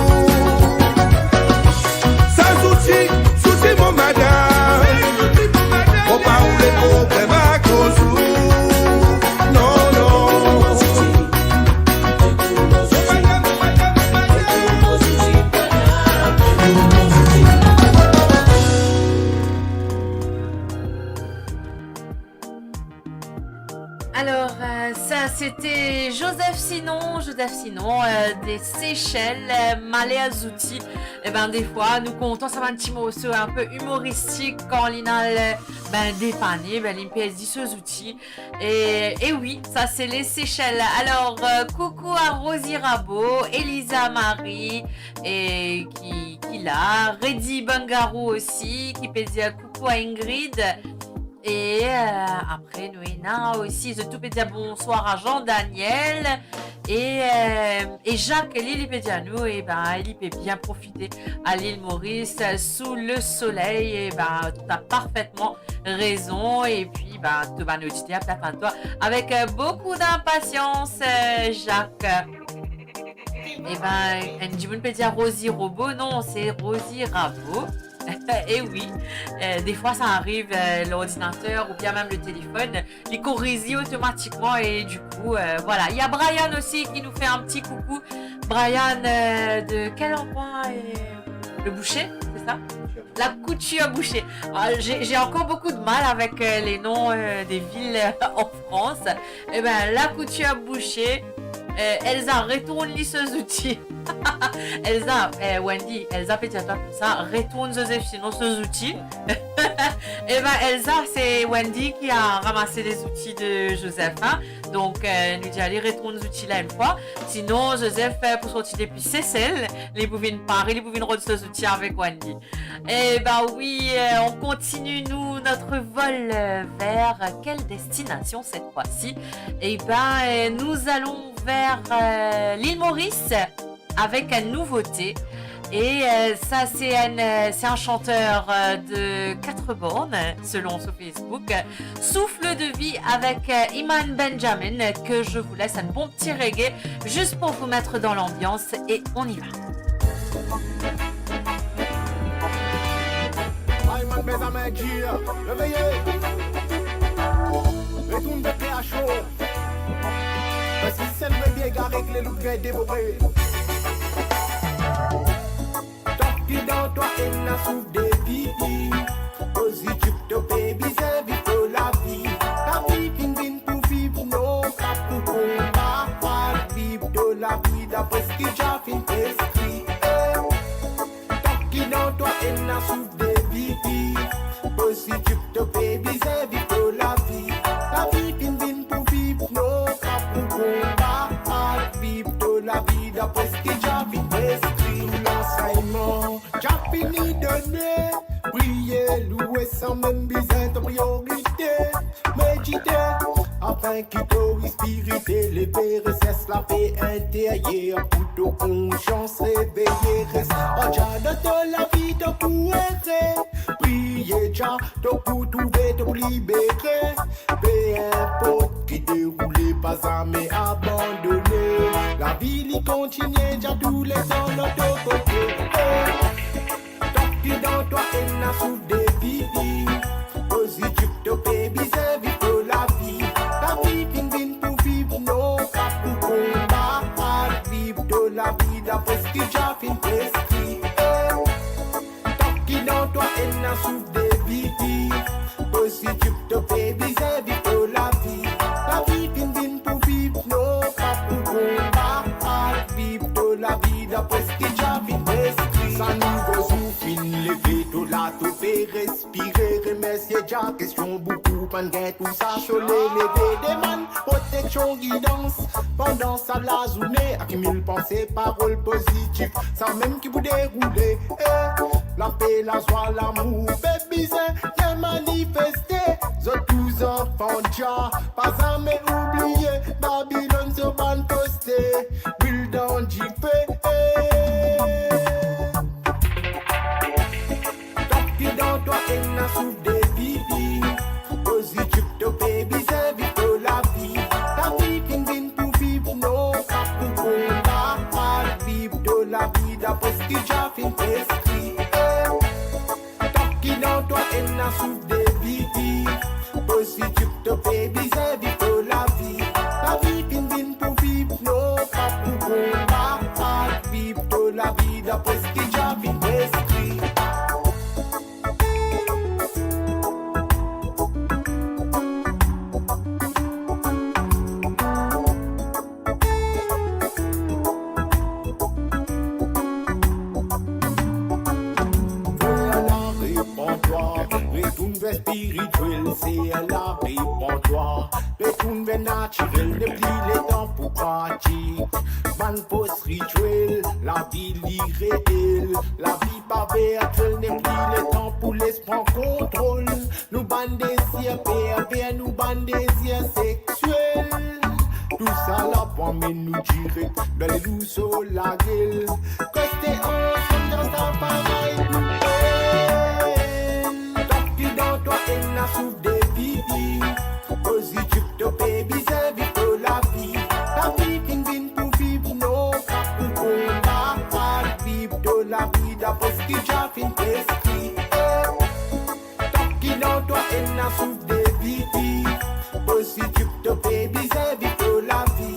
Sa zouti, zouti mo madam, mo pa oule problem akoz ou. Non, non. Alors, euh, ça, c'était Joseph Sinon, Joseph Sinon, euh, des Seychelles, euh, Maler Zouti. Eh ben, des fois, nou kontan sa bann ti morso inpe imoristik, kan li ena, euh, ben, depane, ben, li pe dir so zouti. E, e wi, sa se le Seychelles. Alors, euh, coucou à Rosie Rabot, Elisa Marie, e ki, ki la, Reddy Bangarou osi, ki pe dir coucou à Ingrid. E, euh, apre, nou ena osi, zot tou pe dir bonswar à Jean Daniel. E, euh, e Jacques, li, li pe dir nou, e ben, li pe bien profite à l'île Maurice, euh, sous le soleil. E ben, t'as parfaitement raison. E pi, ben, to bann oditer pe atann twa avec, euh, beaucoup d'impatience, euh, Jacques. E ben, enn dimoun pe dir Rosie Robot, non, se Rosie Rabot. E wi, euh, des fois ça arrive, euh, l'ordinateur ou bien même le téléphone, li koriz li otomatikman e du coup, euh, voilà. Il y a Brian aussi qui nous fait un petit coucou. Brian, euh, de quel endroit, euh, Le Boucher, c'est ça ? La Couture Boucher. Ah, j'ai, j'ai encore beaucoup de mal avec, euh, les noms, euh, des villes, euh, en France. Eh ben, La Couture Boucher, euh, Elsa, retourn li so zouti. Elsa, euh, Wendy, Elsa pe dir twa koumsa, retourn Joseph Sinon so zouti. Eh ben, Elsa, c'est Wendy qui a ramassé les outils de Joseph, hein. Donc, euh, nou dir li retourn zouti la enn fwa. Sinon, Joseph, euh, pou sorti depi Sesel, li pou vinn Paris, li pou vinn rod so zouti avek Wendy. Eh ben oui, euh, on continue, nous, notre vol, euh, vers quelle destination cette fois-ci ? Eh ben, euh, nous allons vers, euh, l'île Maurice avec une nouveauté. Et euh, ça, c'est un, euh, c'est un chanteur euh, de quatre bornes, selon son Facebook. Souffle de vie avec euh, Iman Benjamin, que je vous laisse un bon petit reggae juste pour vous mettre dans l'ambiance et on y va. Ayman, Benjamin, Gia, reveye. Retourn de P H O. Parski si enn bebe egare ek leloup gagn devore. Tanki dan twa ena souf de vi, pozitif to pe bizin viv to lavi. Lavi finn vinn pou viv, non pa pou konba. Al viv to lavi dapre seki Jah finn preskri. Eh. Tanki dan twa ena souf de vi, pozitif to pe bizin viv to lavi. Lavi finn vinn pou viv, non pa pou konba. Al viv to lavi dapre seki Jah finn preskri. Lansegnman Jah fini done, priye, loue san mem bizin to priorite. Medite, afin ki to espirite leve, resers lape interyer pou to konsians reveye. Res ar Jah dan to lavi, to pou ere. Priye Jah, to pou trouve, to pou libere. Pe inport ki deroule, pa zame abandone. Lavi li kontinie, Jah touletan lor to kote. Eh. Tanki dan twa ena souf de vi, pozitif to pe bizin viv to lavi. Lavi finn vinn pou viv, non pa pou konba. Al viv to lavi dapre seki Jah finn preskri. Eh. Tanki dan twa ena souf de vi, pozitif to pe bizin viv to lavi. Lavi finn vinn pou viv, non pa pou konba. Al viv to lavi dapre seki Jah finn preskri. Sa nouvo zour finn leve, to la to pe respire, remersie Jah, kestion boukou, pann gagn tou sa, sole leve, demann proteksion, gidans pandan sa lazourne, akimil panse, parol pozitif, samem ki pou deroule. Eh, lape, lazwa, lamour pe bizin gagn manifeste. Zot tou zanfan Jah, pa zame oubliye, Babilonn so bann poste, lwil dan dife. Eh. Tanki dan twa ena souf de vi, pozitif to pe bizin viv to lavi. Lavi finn vinn pou viv, non pa pou konba. Al viv to lavi dapre seki Jah finn preskri. Eh. Tanki dan twa ena souf de vi, pozitif to pe bizin viv to lavi. Lavi finn vinn pou viv, non pa pou konba. Al viv to lavi dapre seki Jah finn preskri. Fer la repran twa, retourn ver spiritiel, ser la repran twa, retourn ver natirel, nepli letan pou pratik bann fos ritiel, lavi li reel, lavi pa virtiel, nepli letan pou les pran kontrol nou bann dezir perver, nou bann dezir sexiel. Tousala pou amenn nou direk dan lelou so lagel. Koste ansam dan sa parey pou el. Tanki dan twa ena souf de vi, pozitif to pe bizin viv to lavi. Lavi finn vinn pou viv, non pa pou konba. Al viv to lavi dapre seki Jah finn preskri. Eh. Tanki dan twa ena souf de vi, pozitif to pe bizin viv to lavi.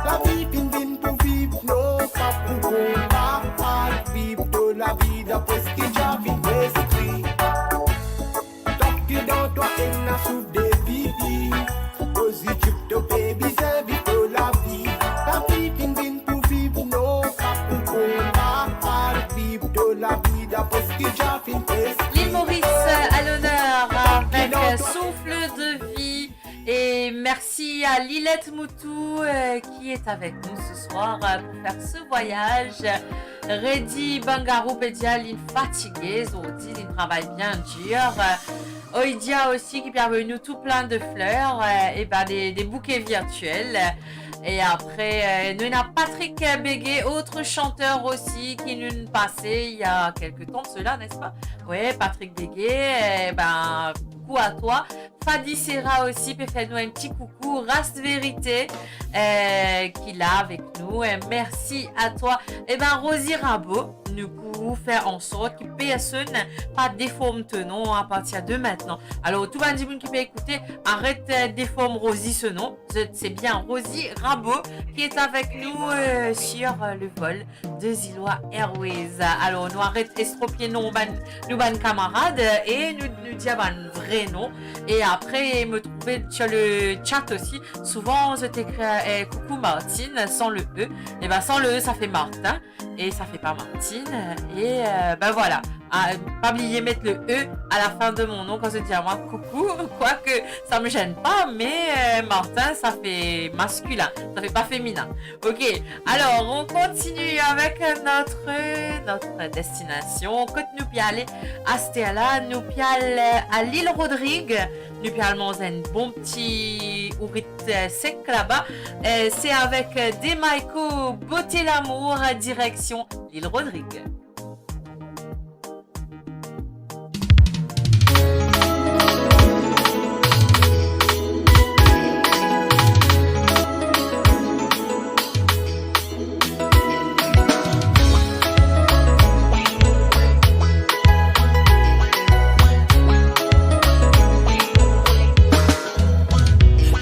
Lavi finn vinn pou viv, non pa pou konba. Al viv to lavi dapre seki Jah finn preskri. Tanki dan twa ena souf de vi, pozitif to pe bizin viv to lavi. Lavi finn vinn pou viv, non pa pou konba. Al viv to lavi dapre seki Jah finn preskri. L'île Maurice à l'honneur avec Souffle de vie. Et merci à Lilette Moutou, euh, qui est avec nous ce soir, euh, pour faire ce voyage. Reddy Bangarou pe dir li fatige, zordi li travay bien dur. Euh, Oidia aussi qui pe avoy nou tou plin de fleur, euh, et ben des, des bouquets virtuels. E apre, eh, nou ena Patrick Béguet, autre chanteur aussi, ki nou'nn pase il y a quelque temps de cela, n'est-ce pas ? Wi, Patrick Béguet, eh ben, coucou à toi. Fadi Serra aussi pe fer nou enn ti coucou. Ras Verite, eh, ki la avek nou, eh, merci à toi. Eh ben, Rosie Rabot, nou pou fer an sort ki personn pa deform to nom à partir de maintenant. Alor, tou bann dimoun ki pe ekoute, aret, eh, deform Rosie so nom. Zot, se bien Rosie Rabot ki est avec nous, euh, sur, euh, le vol de Ziloa Airways. Alor, nou aret estropie nom bann, nou bann kamarad, euh, e nou, nou dir bann vre nom. E apre, mo trouve sur le chat aussi, souvent zot ekrir, euh, coucou Martine, sans le E. E ben, sans le E, sa fer Martin. E sa fer pa Martine. E, euh, ben voilà. Ah, pa bliye met le E à la fin de mon nom kan zot dir mwa coucou, quoique ça me gêne pas, mais, euh, Martin, ça fait masculin, ça fait pas féminin. Ok, alors, on continue avec notre, notre destination. Kot nou pe ale aster la, nou pe al, euh, à l'île Rodrigue. Nou pe al manz enn bon ti ourit, euh, sek laba. Euh, c'est avec, euh, Demaïco, Beauté Lamour, direction l'île Rodrigue.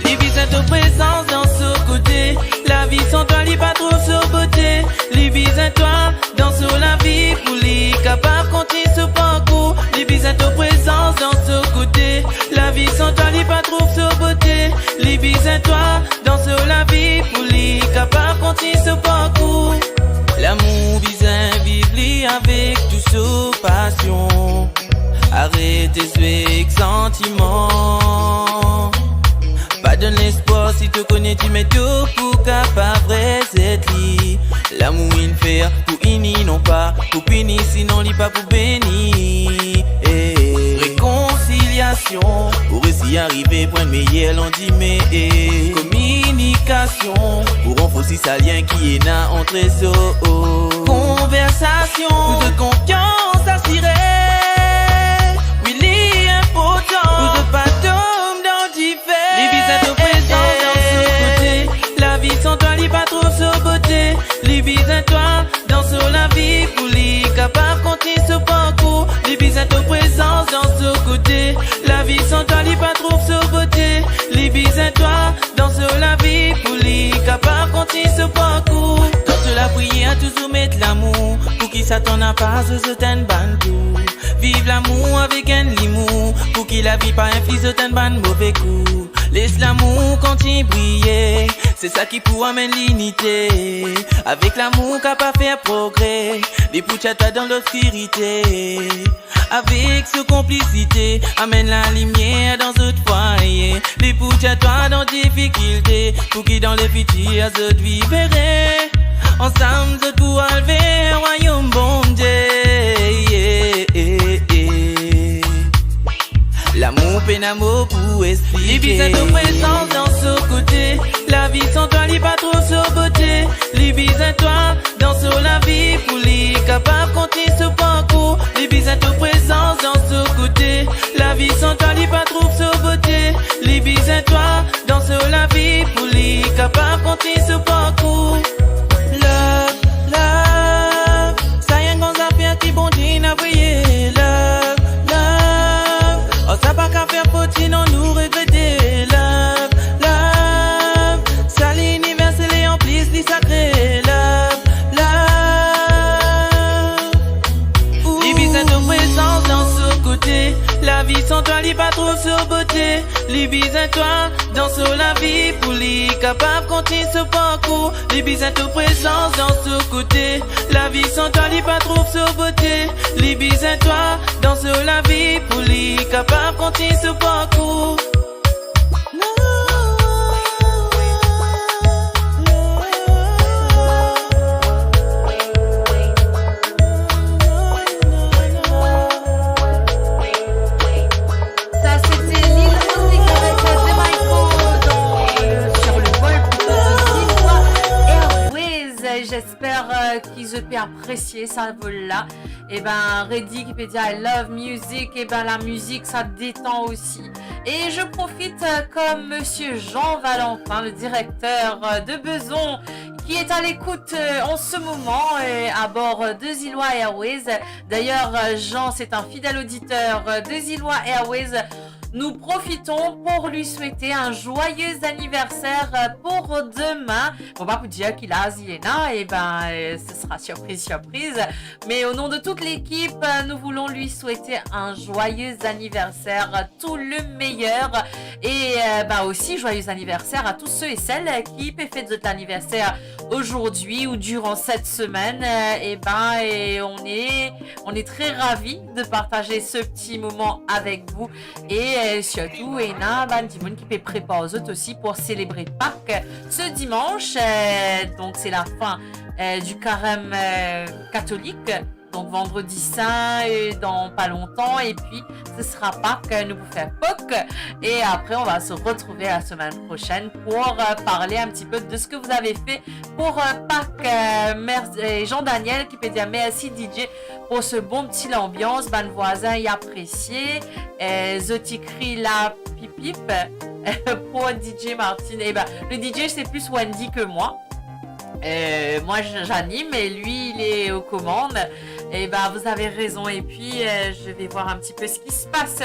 Li bizin to prezans dan so kote. Lavi san twa, li pa trouv so bote. Li bizin twa dan so lavi pou li kapav kontign so parkour. Li bizin to prezans dan so kote. Lavi san twa, li pa trouv so bote. Li bizin twa dan so lavi pou li kapav kontign so parkour. Lamour bizin viv li avek tou so pasion. Aret zwe ek santiman. Pa donn lespwar si to kone dime to pou kapav rezet li. Lamour inn fer pou ini, non pa pou pini, sinon li pa pou beni. Eh. Rekonsiliasion pou resi arive pou enn meyer landime. Eh. Kominikasion pou ranforsi sa lien ki ena ant zot. Konversasion pou zot konfians asire. Wi, li inportan pou zot pa tom dan dife. Li bizin to prezans dan so kote. Lavi san twa, li pa trouv so bote. Li bizin twa dan so lavi pou li kapav kontign so parkour. Li bizin to prezans dan so kote. Lavi san twa, li pa trouv so bote. Li bizin twa dan so lavi pou li kapav kontign so parkour. Dan so lapriyer, touzour met lamour, pou ki Satan napa zot enn bann tour. Viv lamour avek enn limour, pou ki lavi pa infliz zot enn bann move kou. Les lamour kontign briye, se sa ki pou amenn linite. Avek lamour kapav fer progre, li pou tir twa dan lobskirite. Avek so konplisite, amenn lalimier dan zot fwaye. Li pou tir twa dan difikilte, pou ki dan lefitir zot viv ere. Ansam zot pou al ver rwayom Bondie. Yeah, yeah, yeah. Lamour pena mo pou esplike. Li bizin to prezans dan so kote. Lavi san twa, li pa trouv so bote. Li bizin twa dan so lavi pou li kapav kontign so parkour. Li bizin to prezans dan so kote. Lavi san twa, li pa trouv so bote. Li bizin twa dan so lavi pou li kapav kontign so parkour. Love, love, sa enn gran zafer ki Bondie inn avoye. Love, love, oh, sa pa ka fer fot, sinon nou regrete. Love, love, sa li iniversel e anplis li sakre. Love, love. Li bizin to prezans dan so kote. Lavi san twa, li pa trouv so bote. Li bizin twa dan so lavi pou li kapav kontign so parkour. Li bizin to prezans dan so kote. Lavi san twa, li pa trouv so bote. Li bizin twa dan so lavi pou li kapav kontign so parkour. Ça, c'était Lil Rodrigue avec, euh, Demaïco dans le, sur le vol plutôt de Ziloa. ki zot pe apresie sa vol la. Eben, Reddy ki pe dir, "I love music", eben, la mizik, sa detan osi. E je profite, euh, comme monsieur Jean Valentin, le directeur, euh, de Beson, qui est à l'écoute, euh, en ce moment, euh, à bord, euh, de Zilwa Airways. D'ailleurs, euh, Jean, c'est un fidèle auditeur, euh, de Zilwa Airways. Nous profitons pour lui souhaiter un joyeux anniversaire, euh, pour demain. Bon, pa pou dir ki laz li ena, eben, euh, ce sera surprise, surprise. Mais au nom de toute l'équipe, euh, nous voulons lui souhaiter un joyeux anniversaire, euh, tout le meilleur. Et, euh, bah aussi, joyeux anniversaire à tous ceux et celles, euh, qui pe fet zot anniversaire aujourd'hui ou durant cette semaine. Euh, et ben, et on est, on est très ravis de partager ce petit moment avec vous. E, euh, sirtou, ena bann dimoun ki pe prepar zot osi pou selebre Pak ce dimanche. Euh, donc, c'est la fin, euh, du carême, euh, catholique. Donc, vendredi saint, euh, dans pas longtemps. Et puis, ce sera Pak, euh, nou pou fer Pak. Et après, on va se retrouver la semaine prochaine pour, euh, parler un petit peu de ce que vous avez fait pour, euh, Pak. Euh, mer-, euh, Jean-Daniel ki pe dir, "Merci D J pour ce bon petit l'ambiance, bann vwazin, li apresie." Euh, zot ti kriy la pipip pour D J Martin. Eh ben, le D J, c'est plus Wendy que moi. Euh, moi, je, j'anime et lui, il est aux commandes. Eh ben, vous avez raison. Et puis, euh, je vais voir un petit peu ce qui se passe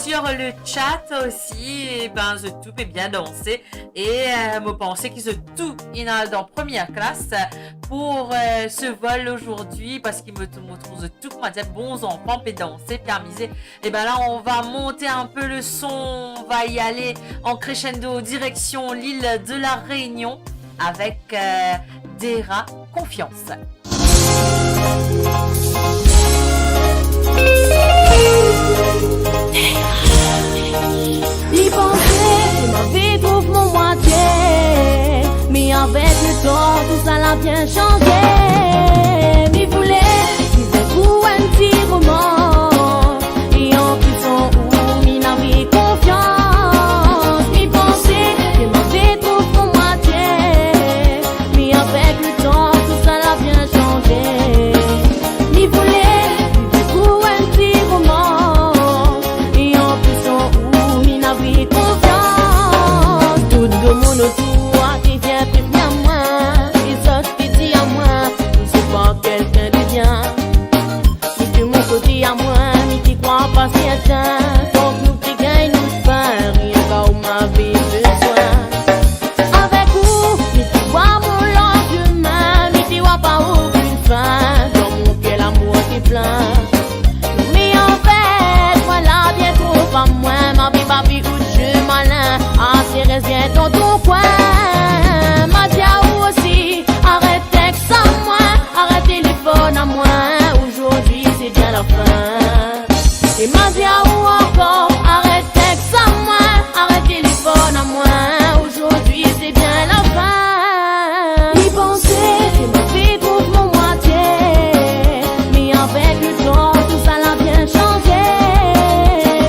sur le chat aussi. Eh ben, zot tou pe bien danse. E, euh, mo panse ki zot tou inn al dan première classe pour, euh, ce vol aujourd'hui, parski mo, mo trouv zot tou, kouma dir, bon zanfan, pe danse, pe amize. Et ben là, on va monter un peu le son, on va y aller en crescendo direction l'île de la Réunion avec, euh, Dera, Confiance. Li panse ki mo pe trouv mo mwatie, me avek letan, tousala bien sanze. Mi voule viv pou enn ti moman, e an plis an ou, mi ena konfians. Mi panse ki mo pe trouv mo mwatie, me avek letan, tousala bien sanze. Mi voule viv pou enn ti moman, e an plis an ou, mi ena konfians. Tou dimoun otour a ti vinn pe vinn a mwa, e zot ti dir a mwa, ou se pa kelkenn de bien. Me de mo kote a mwa, mi ti krwar pa sertin, fok nou ti gagn nou fin, rienk ou mo pe bizin. Avek ou, mi ti war mo landime, mi ti war pa okenn fin, dan mo ker lamour ti plin. Me anfet, mwa la bien tro pa mwa, mo pe pa pe kout ze malin, a se rezien dan to kwin. Mo dir a ou osi, aret teks a mwa, aret telefonn a mwa, aujourd'hui c'est bien la fin. E mo dir a ou ankor, aret teks a mwa, aret telefonn a mwa, aujourd'hui c'est bien la fin. Li panse ki mo pe trouv mo mwatie, me avek letan, tousala bien sanze.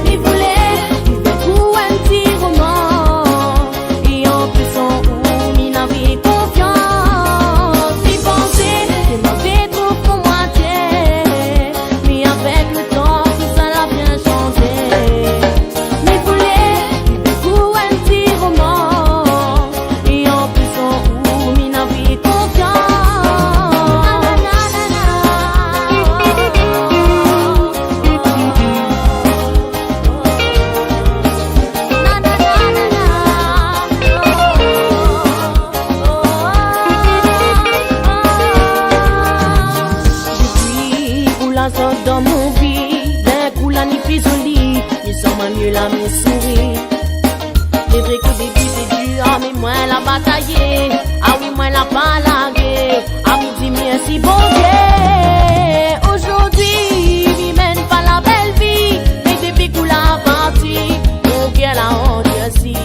Li voule viv pou enn ti moman, e an plis an ou, mi ena konfians. Li panse ki mo pe trouv mo mwatie, me avek letan, tousala bien sanze. Mi voule viv pou enn ti moman, e an plis an ou, mi ena konfians. Depi ou la sot dan mo vi, dinn kou la ni pli zoli, mi santi mwa mie la, mi souri. Se vre ki depi se dir, a, me mwa la bataye, a wi, mwa la pa lage, a, mi dir mersi Bondie. Aujourd'hui, mi menn pa la bel vi, me depi ki ou la parti, mo ker la andursi.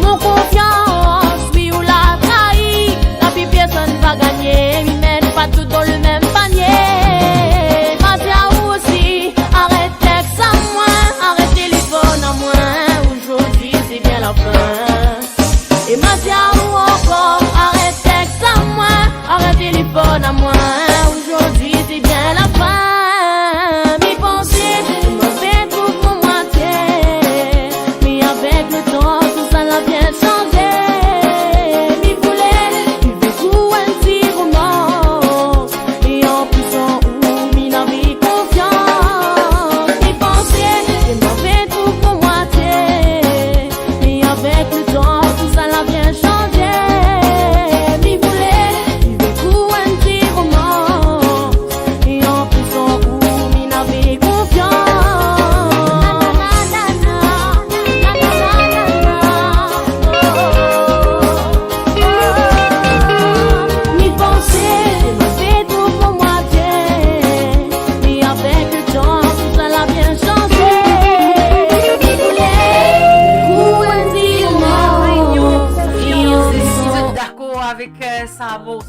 Mo konfians, wi, ou la trayi, la vi personn pa gagne, mi met pa tou dan lemem panie. Mo dir a ou osi, aret teks a mwa, aret telefonn a mwa, aujourd'hui c'est bien la fin. E mo dir a ou ankor, aret teks a mwa, aret telefonn a mwa.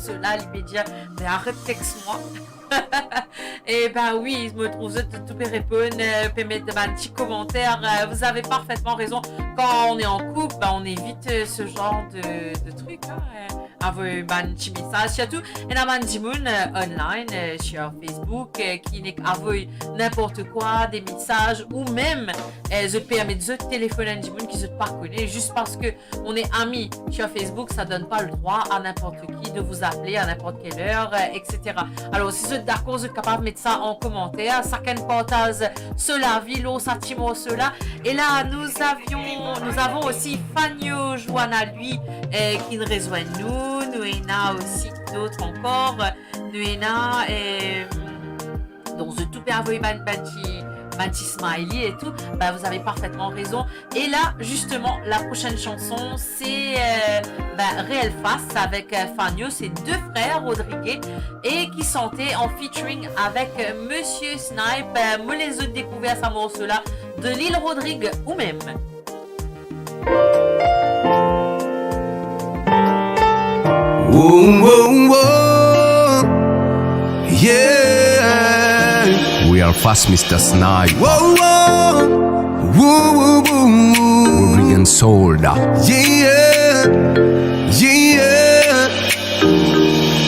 sela, li pe dir, "Me aret text mwa." E ben wi, mo trouv zot tou pe reponn, euh, pe met bann ti komanter. Euh, vous avez parfaitement raison. Quand on est en couple, ben, on évite, euh, ce genre de, de truc, hein. Euh, avoy bann ti mesaz, sirtou ena bann dimoun, euh, online, euh, sur Facebook, euh, ki nek avoy ninport kwa, de mesaz, ou mem, euh, zot permet zot telefonn enn dimoun ki zot pa kone, zis parski on est amis sur Facebook, ça donne pas le droit à n'importe qui de vous appeler à n'importe quelle heure, euh, et cetera. Alors, si zot dakor, zot kapav met sa an komanter. Sakenn partaz so lavi lor sa ti morso la. E la, nous avions, nous avons aussi Fanio Joanna, lui, euh, qui nous rejoint. Nous, nous ena aussi d'autres encore. Nous ena, euh, donc, zot tou pe avoy bann, bann ti, bann ti smiley et tout. Ben, vous avez parfaitement raison. Et là, justement, la prochaine chanson, c'est, euh, ben, Réel Face avec, euh, Fanio. C'est deux frères Rodriguez et qui chantaient en featuring avec, euh, Monsieur Snipe. Euh, mo les zot découvrir sa morso la de Lil Rodrigue ou mem. Wow, wow, wow. Yeah. Réel Face, Mister Snipe. Wow, wow. Woo, woo, woo, woo. Rodriguez Soul. Yeah, yeah, yeah.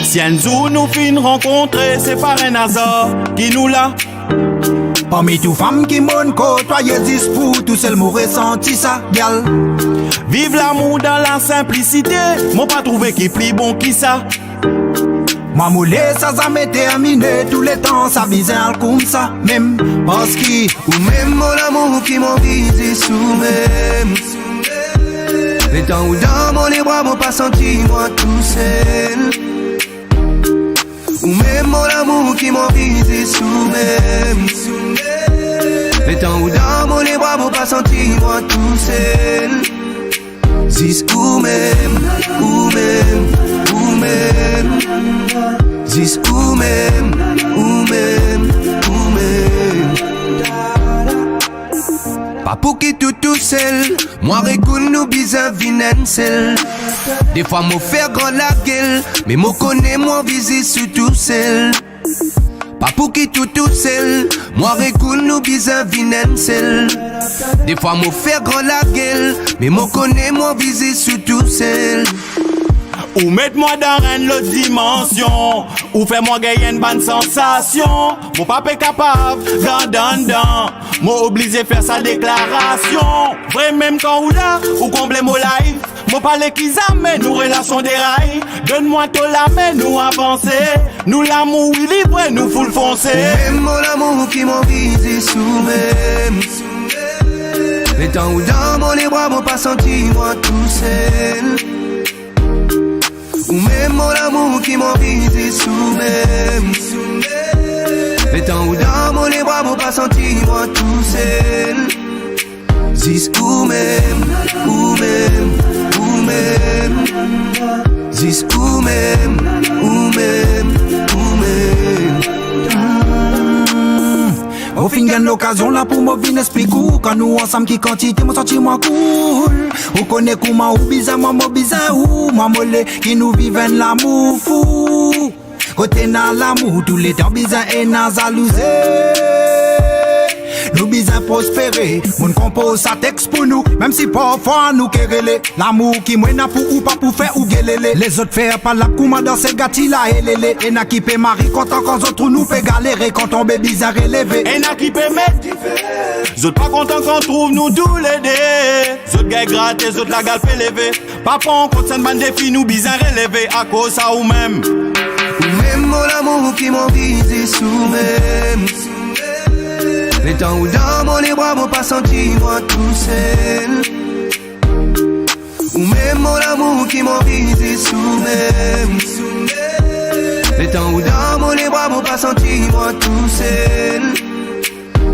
Si enn zour nou finn rankontre, se pa enn azar ki nou la. Parmi tou fam ki mo'nn kotwaye, zis pou tousel mo resanti sa, gyal. Viv lamour dan la sinplisite, mo pa trouve ki pli bon ki sa. Mwa mo les sa zame termine, touletan sa bizin al koumsa mem. Parski ou mem mo lamour ki mo viv zis ou mem. Letan ou dan mo lebra, mo pa santi mwa tousel. Ou mem mo lamour ki mo viv zis ou mem. Letan ou dan mo lebra, mo pa santi mwa tousel. Zis ou mem, ou mem, ou mem. Zis ou mem, ou mem, ou mem. Pa pou ki tou tousel, mwa ek ou nou bizin vinn enn sel. Defwa mo fer gran lagel, me mo kone mo anvi zis ou tousel. Pa pou ki tou tousel, mwa ek ou nou bizin vinn enn sel. Defwa mo fer gran lagel, me mo kone mo anvi zis ou tousel. Ou met mwa dan enn lot dimansion, ou fer mwa gagn enn bann sansasion. Mo pa pe kapav gard anndan, mo oblize fer sa deklarasion. Vre mem kan ou la, ou konble mo life. Mo pa le ki zame nou relasion deray. Donn mwa to lame, nou avanse. Nou lamour wi li vre, nou foul fonse. Ou mem mo lamour ki mo anvi zis ou mem. Letan ou dan mo lebra, mo pa santi mwa tousel. Ou mem mo lamour ki mo anvi zis ou mem. Letan ou dan mo lebra, mo pa santi mwa tousel. Zis ou mem, ou mem, ou mem. Zis ou mem, ou mem, ou mem. Mo finn gagn lokazion la pou mo vinn explik ou, kan nou ansam ki kantite, mo santi mwa cool. Ou kone kouma ou bizin mwa, mo bizin ou, mwa mo le ki nou viv enn lamour fou. Kot ena lamour, touletan bizin ena zalouzi. Nou bizin prospere, mo'nn konpoz sa text pou nou, mem si parfwa nou kerele. Lamour ki mwa ena pou ou pa pou fer ou gelele. Lezot fer palab kouma dan se gati la elele. Ena ki pe mari kontan kan zot trouv nou pe galere, kan tonbe bizin releve. Ena ki pe met dife. Zot pa kontan kan trouv nou toulede. Zot gagn grate, zot lagal pe leve. Pa pran kont sa bann defi, nou bizin releve akoz sa ou mem. Ou mem mo lamour ki mo anvi zis ou mem. Letan ou dan mo lebra, mo pa santi mwa tousel. Ou mem mo lamour ki mo anvi zis ou mem. Letan ou dan mo lebra, mo pa santi mwa tousel.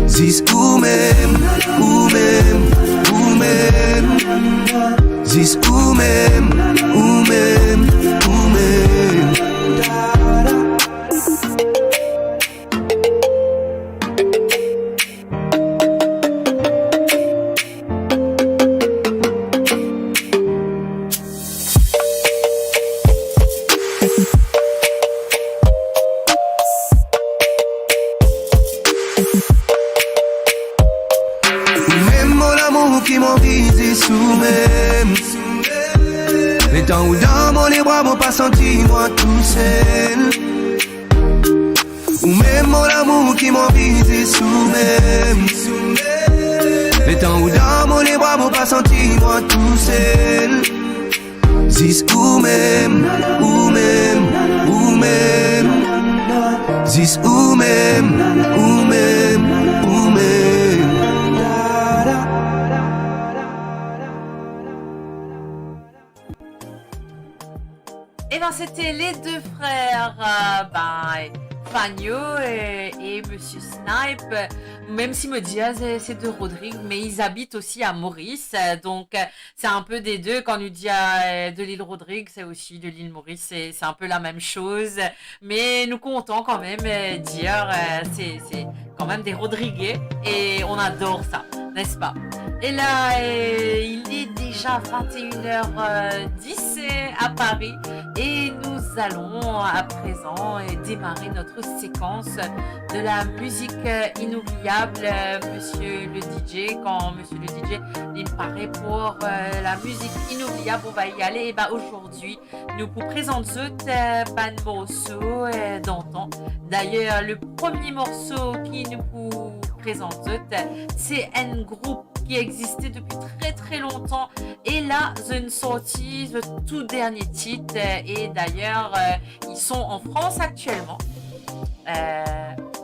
Zis ou mem, ou mem, ou mem. Zis ou mem, ou mem, ou mem. Anvi zis ou mem. Letan ou dan mo lebra, mo pa santi mwa tousel. Ou mem mo lamour ki mo anvi zis ou mem. Letan ou dan mo lebra, mo pa santi mwa tousel. Zis ou mem, ou mem, ou mem. Zis ou mem, ou mem, ou mem. Eh ben, c'était les deux frères, euh, ben, Fagno, euh, et Monsieur Snipe. Même si mo dir, euh, c'est de Rodrigues, mais ils habitent aussi à Maurice. Euh, donc, euh, c'est un peu des deux. Quand on dit, euh, de l'île Rodrigue, c'est aussi de l'île Maurice. C'est, c'est un peu la même chose. Mais nous comptons quand même, euh, dire, euh, c'est, c'est quand même des Rodriguais et on adore ça, n'est-ce pas ? Et là, euh, il est déjà vingt et une heures dix, euh, à Paris et nous allons à présent, euh, démarrer notre séquence de la musique, euh, inoubliable. Euh, monsieur le D J, quand monsieur le D J, il paraît pour, euh, la musique inoubliable, on va y aller. Et ben, aujourd'hui, nou pou prezant zot, euh, bann morso, euh, d'antan. D'ailleurs, le premier morceau ki nou pou prezant zot, euh, c'est un groupe qui existait depuis très, très longtemps. Et là, ils ont sorti le tout dernier titre. Euh, et d'ailleurs, euh, ils sont en France actuellement. Euh,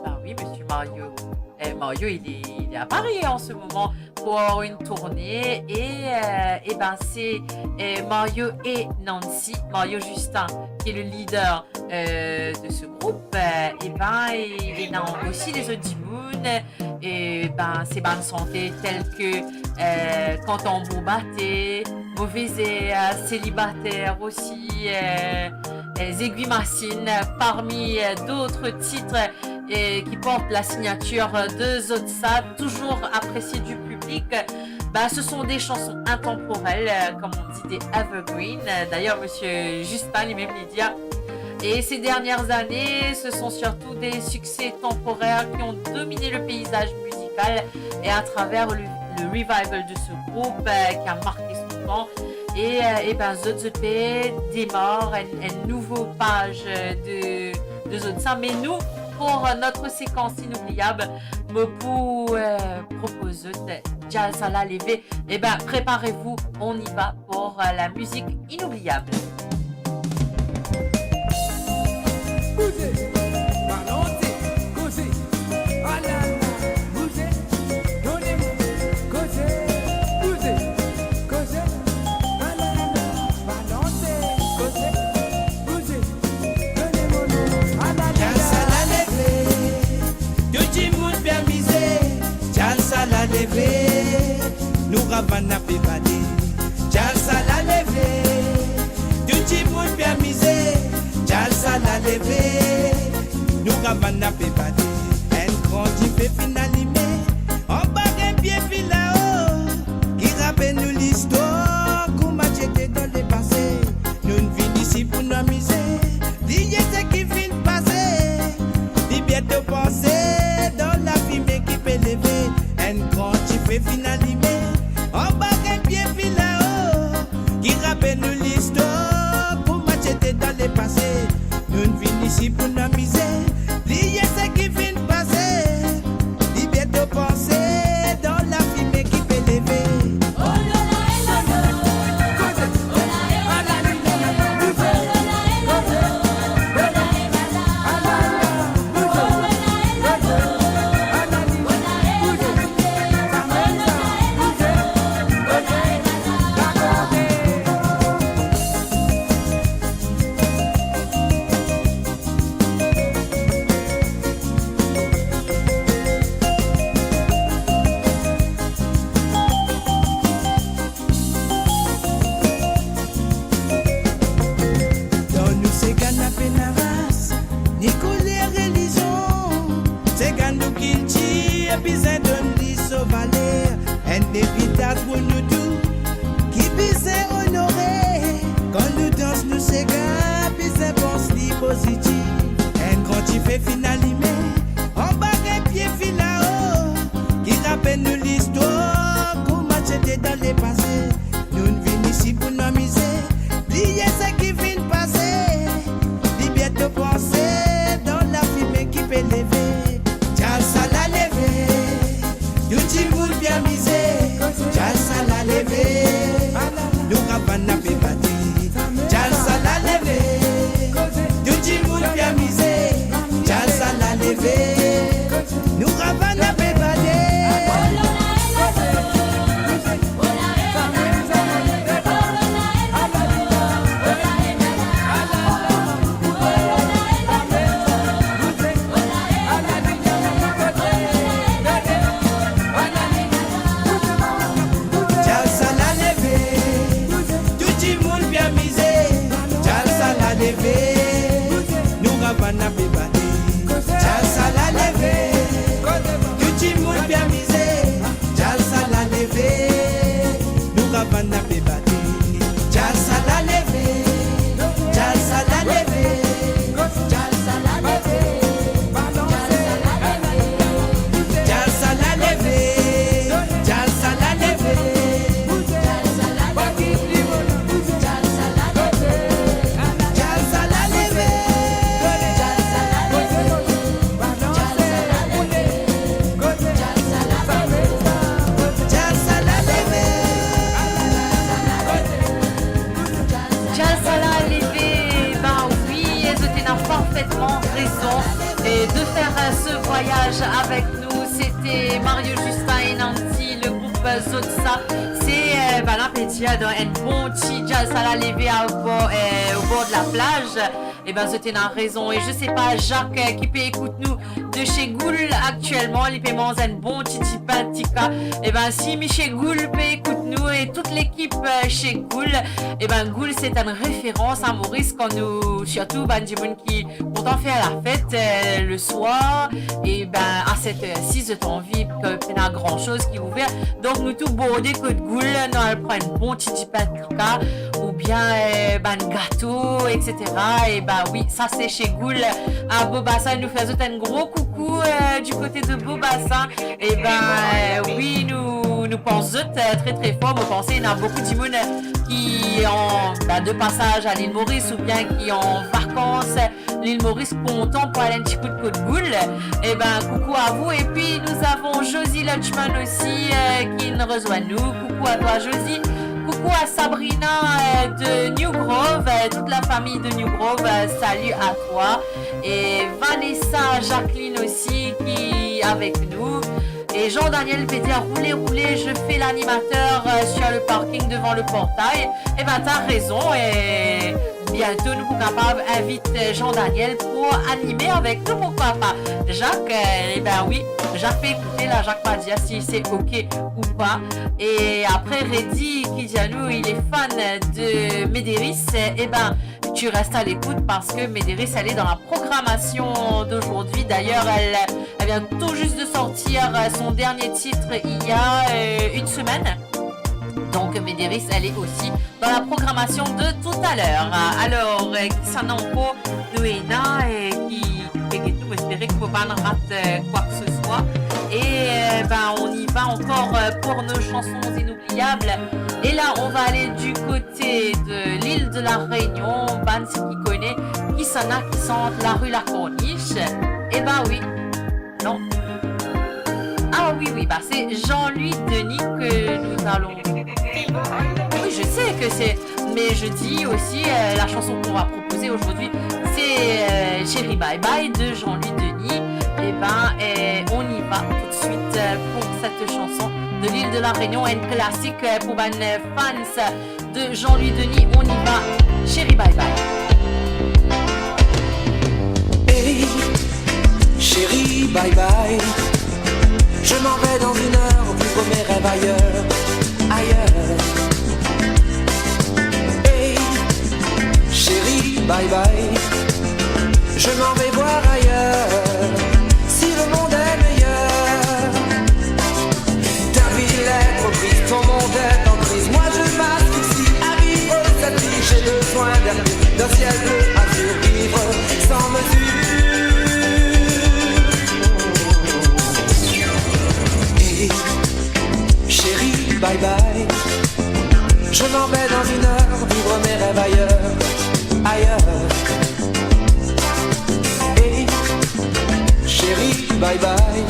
bah oui, monsieur Mario. Euh, Mario, il est, il est à Paris en ce moment pour une tournée. Et, euh, eh ben, c'est, euh, Mario et Nancy, Mario Justin, qui est le leader, euh, de ce groupe. Euh, eh ben, et, et là aussi les autres dimoun. Eh ben, c'est bann sante tels que, euh, Kan tanbour bate, Move Zer, euh, Célibataire aussi, euh, euh, Zegwi Masin, parmi, euh, d'autres titres, euh, qui portent la signature de Zot Sa, toujours apprécié du public. Bah, ce sont des chansons intemporelles, euh, comme on dit, des evergreens. Euh, d'ailleurs, monsieur Justin, lui-même, il dit, ah, et ces dernières années, ce sont surtout des succès temporaires qui ont dominé le paysage musical et à travers le, le revival de ce groupe, euh, qui a marqué son temps. Et, euh, eh ben, zot, zot pe démarre une, une nouvelle page, euh, de, de Zot Sa. Mais nous, pour, euh, notre séquence inoubliable, mo pou, euh, propoze zot Djazz à la leve. Eh ben, préparez-vous, on y va pour, euh, la musique inoubliable. Bouze, balonse, koze, alala, bouze, done mwa, koze, bouze, koze, alala, balonse, koze, bouze, done mwa, alala. Djazz à la leve, tou dimoun pe amize, djazz à la leve. Nou ravann ape bale, djazz à la leve. Tou dimoun pe amize, djazz à la leve. Nou ravann ape bale. Enn gran dife finn alime anba enn pie filao, ki rapel nou listwar kouma ti ete dan lepase. Nou'nn vinn isi pou nou amize, bliye seki finn pase. Liberte panse dan lafime ki pe leve. Enn gran dife finn alime anba enn pie filao, ki rapel nou listwar kouma ti ete dan lepase. Nou'nn vinn isi pou nou amize, bliye seki finn pase. Liberte panse dan lafime ki pe leve. Dan nou sega napa ras, ni kouler, relizion. Sega nou kiltir, bizin donn li so valer. Enn eritas pou nou tou ki bizin onore. Kan nou dans nou sega, bizin pans li pozitif. Enn gran dife finn alime anba enn pie filao, ki rapel nou listwar kouma ti ete dan Ravann pe bate, djaz sa la leve. Tou dimoun pe amize, djaz sa la leve. Nou ravann pe bate. Djaz sa la leve, tou dimoun pe amize. Djaz sa la leve, nou ravann pe bate. Djaz sa la leve, tou dimoun pe amize. Djaz sa la leve, nou ravann pe bate. Djaz sa la leve, djaz sa la leve, djaz sa la leve, djaz sa la leve, djaz sa la leve, djaz sa la leve, djaz sa la leve, djaz sa la leve. Djaz sa la leve. Djaz sa la leve, ba wi, e zot ena parfetman rezon, e de fer, euh, se vwayaz avek nou. Sete Mario Justin e Nancy, le group Zotsa. Se, euh, ba la pe dir, dan enn bon ti djaz sa la leve abor, euh, au bord de la plage. Eba, zot ena rezon. E je sais pas, Jacques, euh, ki pe ekout nou de Chez Goul aktielman, li pe manz enn bon ti dipin tika. Eba, si misie Goul pe ekout nou e tout lekip, euh, Chez Goul, eba, Goul se enn referans a Moris kan nou, sirtou bann dimoun ki kontan fer lafet, euh, le swar, eba, a set er, si zot anvi, ke pena gran soz ki ouver. Donk nou tou borde kot Goul, nou al pran enn bon ti dipin tika, oubien, euh, bann gato, et cetera. E ba wi, sa se Chez Goul a Beau-Bassin. Nou fer zot enn gro koukou, euh, du côté de Beau-Bassin. E ba, euh, wi, nou, nou pans zot, euh, tre, tre for. Mo panse ena boukou dimoun, euh, ki an, ba, de pasaz a Lil Moris oubien ki an vakans, Lil Moris, kontan pou al enn ti kout kot Goul. Eba, koukou a vou. E pi, nou avon Josie Lutchman osi, euh, ki inn rezwenn nou. Koukou a twa, Josie. Koukou a Sabrina, euh, de New Grove, euh, tout la fami de New Grove, euh, salut à toi. E Vanessa, Jacqueline osi, ki avek nou. E Jean-Daniel pe dir, roulez, roulez, je fais l'animateur, euh, sur le parking devant le portail. Eba, t'as raison, e biento nou pou kapav invit, euh, Jean-Daniel pou anime avek nou, pourquoi pas. Jacques, euh, eba wi, Jacques pe ekoute la, Jacques va dir si se ok ou pa. E apre, Reddy ki dir nou, il est fan de Médérice. Eba, tu restes à l'écoute parce que Médérice, elle est dans la programmation d'aujourd'hui. D'ailleurs, elle, elle vient tout juste de sortir, euh, son dernier titre il y a, euh, une semaine. Donc, Médérice, elle est aussi dans la programmation de tout à l'heure. Alors, euh, kisannla ankor nou ena, euh, ki, ki pe get nou, mo espere ki mo pa'nn rat, euh, quoi que ce soit. Et, euh, ben, on y va encore, euh, pour nos chansons inoubliables. Et là, on va aller du côté de l'île de la Réunion, bann ki kone, kisannla ki sant La rue La Corniche. Eba wi. Non. Ah oui, oui, bah c'est Jean-Louis Denis que nous allons... Oui, je sais que c'est... Mais je dis aussi, euh, la chanson qu'on va proposer aujourd'hui, c'est, euh, Chérie Bye Bye de Jean-Louis Denis. Eh ben, euh, on y va tout de suite, euh, pour cette chanson de l'île de la Réunion, un classique, euh, pour bann, euh, fans de Jean-Louis Denis. On y va, Chérie Bye Bye. Hey, chérie, bye bye. Je m'en vais dans une heure vivre mes rêves ailleurs, ailleurs. Hey, chérie, bye bye. Je m'en vais voir ailleurs, si le monde est meilleur. Ta vie est trop triste, ton monde est en crise. Moi je m'asphyxie, arrive cette nuit, j'ai besoin d'air pur, d'un ciel bleu à survivre sans mesure. Hey, chérie, bye bye. Je m'en vais dans une heure vivre mes rêves ailleurs, ailleurs. Hey, chérie, bye bye.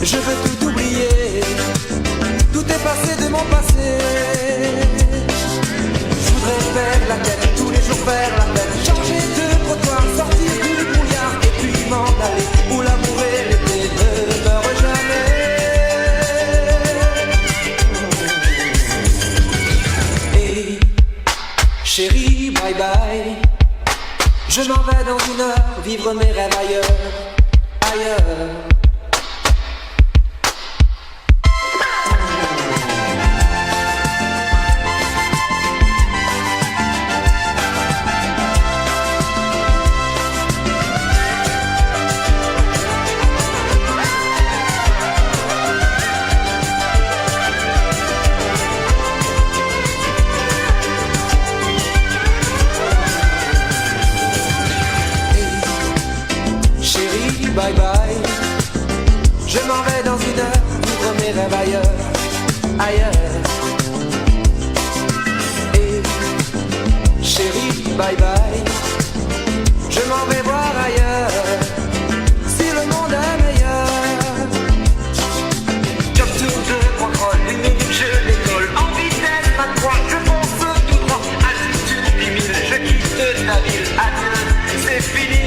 Je veux tout oublier. Tout est passé de mon passé. Tous les jours faire la fête, changer de trottoir, sortir du brouillard et puis m'en aller où l'amour et l'été ne meurent jamais. Et chérie, bye bye, je m'en vais dans une heure vivre mes rêves ailleurs, ailleurs. Chérie, bye bye. Je m'en vais dans une heure vivre mes rêves ailleurs, ailleurs. Et chérie, bye bye. Je m'en vais voir ailleurs si le monde est meilleur. Job tour de contrôle, une minute je décolle. En vitesse vingt-trois, je fonce tout droit. Altitude dix mille, je quitte ta ville. Adieu, c'est fini.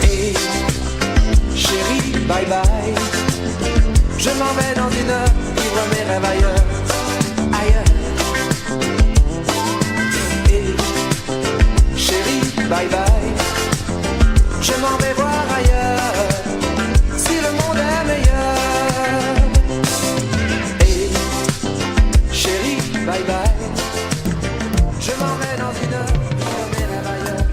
Et chérie, bye bye. Je m'en vais dans une heure vivre mes rêves ailleurs, ailleurs. Et chérie, bye bye. Je m'en vais voir ailleurs si le monde est meilleur. Et chérie, bye bye. Je m'en vais dans une heure vivre mes rêves ailleurs.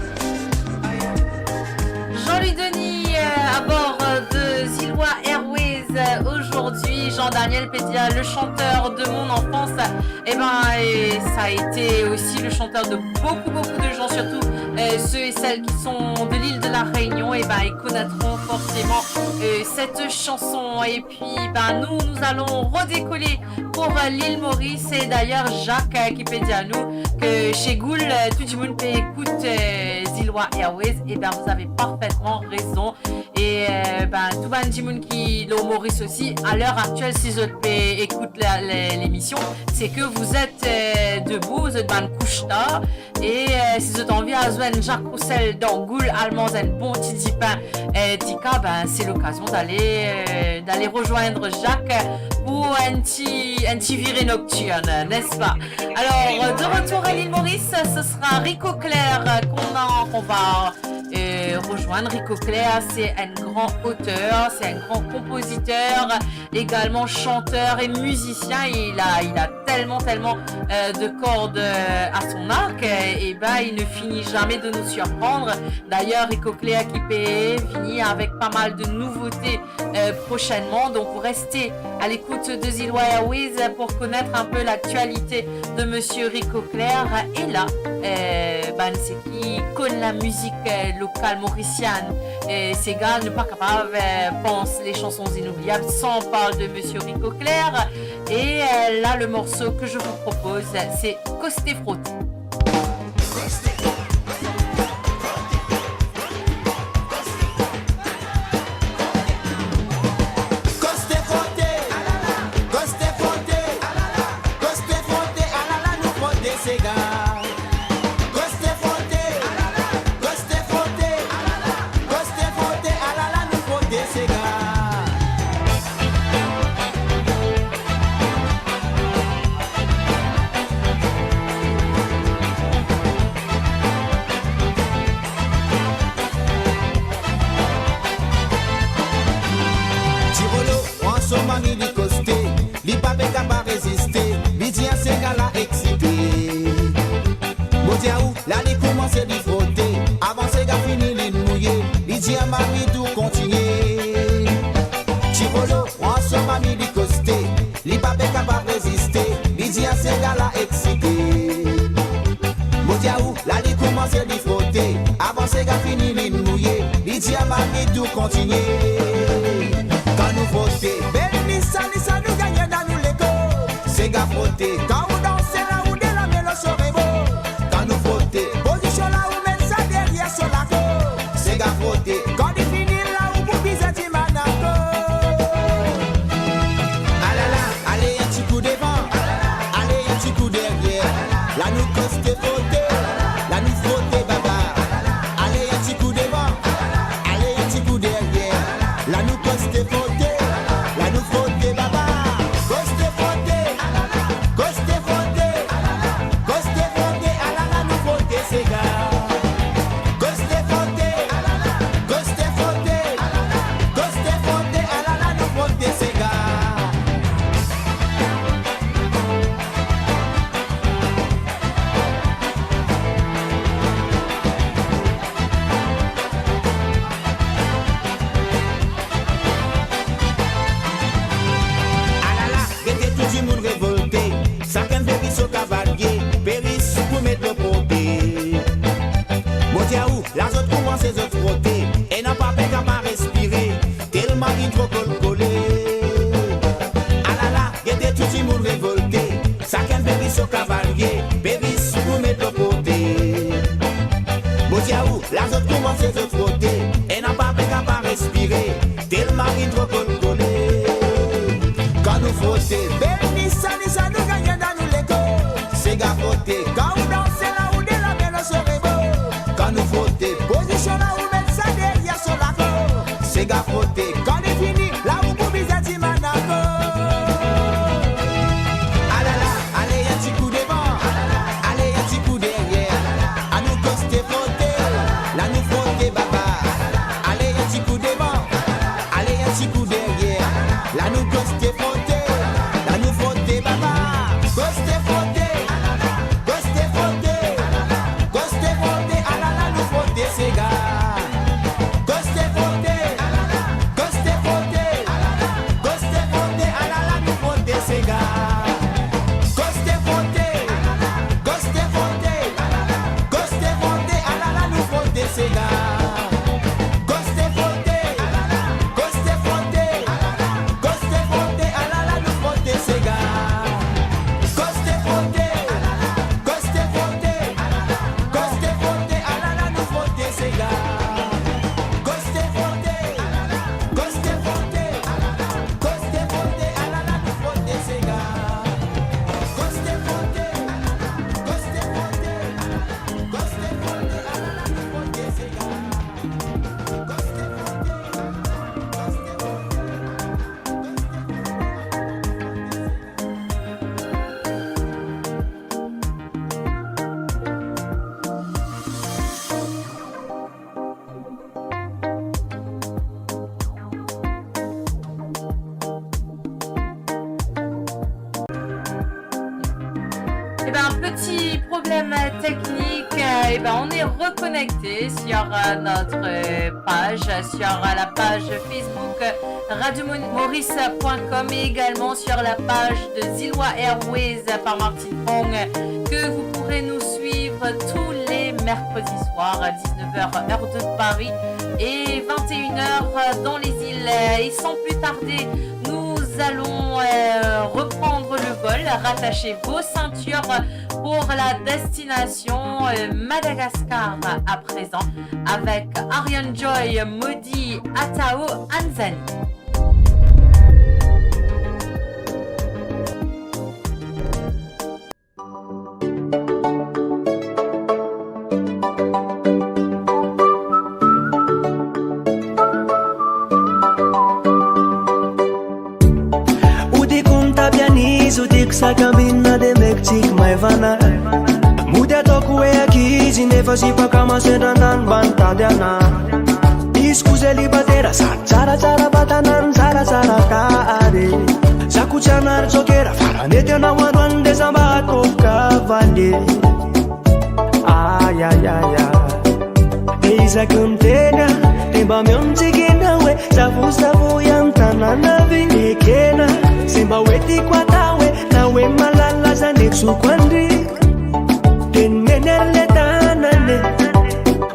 Jean-Louis Denis, euh, à bord, euh, de Zilois Airways, euh, aujourd'hui. Jean-Daniel Pedia, le chanteur de mon enfance, eh ben, et ça a été aussi le chanteur de beaucoup, beaucoup de gens, surtout, euh, ceux et celles qui sont de l'île de la Réunion, eh ben, ils connaîtront forcément, euh, cette chanson. Et puis, ben, nous, nous allons redécoller pour, euh, l'île Maurice. Et d'ailleurs, Jacques, euh, ki pe dir nou ke Shegoul, euh, tou dimoun pe ekout, euh, Zilois Airways, eh ben, vous avez parfaitement raison. E, euh, ben, tou bann dimoun ki lor Moris osi, a ler aktiel, si zot pe ekout la, le, lemision, c'est que vous êtes, euh, debout, zot bann kouch tar. E, euh, si zot anvi al zwenn Jacques Roussel dan Goul, al manz enn bon ti dipin, euh, Tika, ben, c'est l'occasion d'aller, euh, d'aller rejoindre Jacques pour un petit, un petit virée nocturne, n'est-ce pas ? Alors, de retour à l'île Maurice, ce sera Rico Clair, euh, qu'on a, qu'on va, euh, rejoindre. Rico Clair, c'est un grand auteur, c'est un grand compositeur, également chanteur et musicien. Il a, il a tellement, tellement, euh, de cordes, euh, à son arc, euh, et ben, il ne finit jamais de nous surprendre. D'ailleurs, Rico Clair ki pe vini avec pas mal de nouveautés, euh, prochainement. Donc, vous restez à l'écoute de Zilois Airways pour connaître un peu l'actualité de monsieur Rico Clair. E la, euh, bann seki konn la musique, euh, locale mauricienne, euh, sega nou pa kapav, euh, pans les chansons inoubliables sans parler de monsieur Rico Clair. E, euh, là, le morceau que je vous propose, c'est Koste Frote. Koste frote, alala, koste frote, alala, koste frote, alala, nou frote sega. Koste frote, alala, koste frote, alala, koste frote, alala, nou frote sega. Ti Rolo pran so mari, li koste, li pa pe kapav reziste, li dir sega la eksite. Mo dir ou, la li koumanse li frote, avan sega fini li mouye, li dir mari tou kontinie. Ti Rolo pran so mari, li koste, li pa pe kapav reziste, li dir sega la eksite. Mo dir ou, la li koumanse li frote, avan sega fini li mouye, li dir mari tou kontinie. Kan nou frote, bel lisa, lisa nou gagne dan nou lekor. Sega frote, kan ou danse la ou de lame lor so rebo. Kan nou frote, pozision la ou met sa deryer so lakor. Sega frote, kan li fini la ou pou bizin dimann ankor. Alala, ale enn ti kou devan. La zot koumanse zot frote, ena pa pe kapav respire, telman inn tro kolkole. Alala, gete tou dimoun revolte, sakenn pe ris so kavalie, pe ris pou met lor kote. Mo dir ou, la zot koumanse zot frote, ena pa pe kapav respire, telman inn tro kolkole. Kan nou frote, beni sa, ni sa nou gagne dan nou lekor. Sega frote, kan ou danse la ou de lame lor so rebor. Kan nou frote, pozision la ou met sa deryer so lakor. Sega frote, kan li fini, la ou pou bizin dimann ankor. Alala, ale enn ti kou devan, ale enn ti kou deryer. Anou koste frote, la nou frote baba. Ale enn ti kou devan, ale enn ti kou deryer. La nou koste frote, la nou frote baba. Koste frote, koste frote, koste frote, alala nou frote sega. Koste frote, koste frote, koste frote, alala nou frote sega. Koste frote, koste frote, koste frote, alala nou frote sega. Koste frote, koste frote, koste frote, alala nou frote sega. Koste frote, koste frote, koste frote, alala nou frote sega. Koste frote, koste frote, koste frote, alala nou frote sega. Koste frote, koste frote, koste frote, alala nou frote sega. Eh ben, petit problème technique. Euh, eh ben, on est reconnecté sur, euh, notre, euh, page, sur, euh, la page Facebook, euh, radio maurice point com et également sur la page de Zilwa Airways par Martine Pong, que vous pourrez nous suivre tous les mercredis soirs à dix-neuf heures, heure de Paris, et vingt et une heures dans les îles. Et sans plus tarder, nous allons, euh, reprendre le vol. Rattachez vos ceintures pour la destination, euh, Madagascar à présent avec Arion Joy, Modi, Atao, Anzani. Ou te konn ta pianiz, ou te ki sa kabinn la de Mektik, Maivana. Mo te tok we akiz, ine fasi pa kamase dan dan bann tadana. Is kuze li batera sa, zara zara batana, zara zara tare. Sa kuchana zokera, fara nete na wadwan de zamba to kavale. Ay, ay, ay, ay. Ei, sa kantena, temba mion tigena we, sa fu, sa fu yam tana na vi ekena. Semba we ti kwata we, na we malala zane su kwandi. Ten mener le tanane,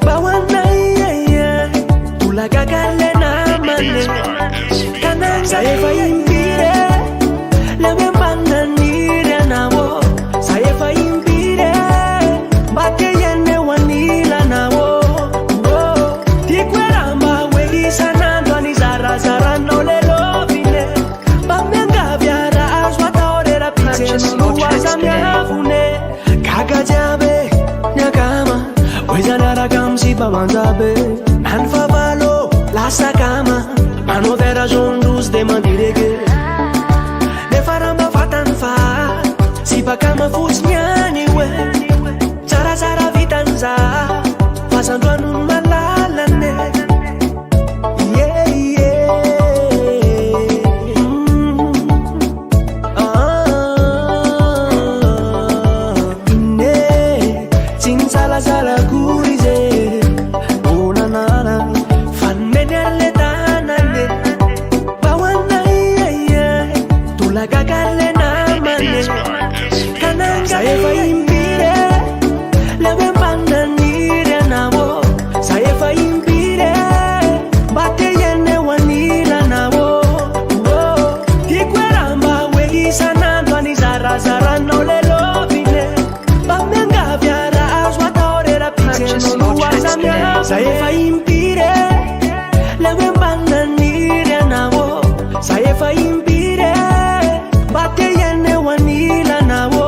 bawana, ay, ay, ay. Tula gagale na mane. Kanan sa e fa impire, le we banani re na wo. Sa e fa impire, bate yene wani la na wo. Wo. Ti kwe ramba we di sana dwani zara zara no le lovine. Ba menga viara azwa ta ore ra pitse. Purchase your tracks today. Kaka diabe, nyakama, weza nara kam si pa banzabe. Nan favalo, la sakama, mano vera zon dus de mandirege. De faramba fatan fa, si pa kama fus nyani we. Zara zara vitanza, fasan dwa nun malalane. Yeah, yeah. Mm. Ah, ne, tin sala sala kurize. Oh, na, na, na. Fan mener le tanane. Bawana, yeah, yeah. Tula gagale na mane. Kananga. Sa e fa impire, Sa ye fayi inpire, lewe manani rianavo. Sa ye fayi inpire, bate yene wani lanavo.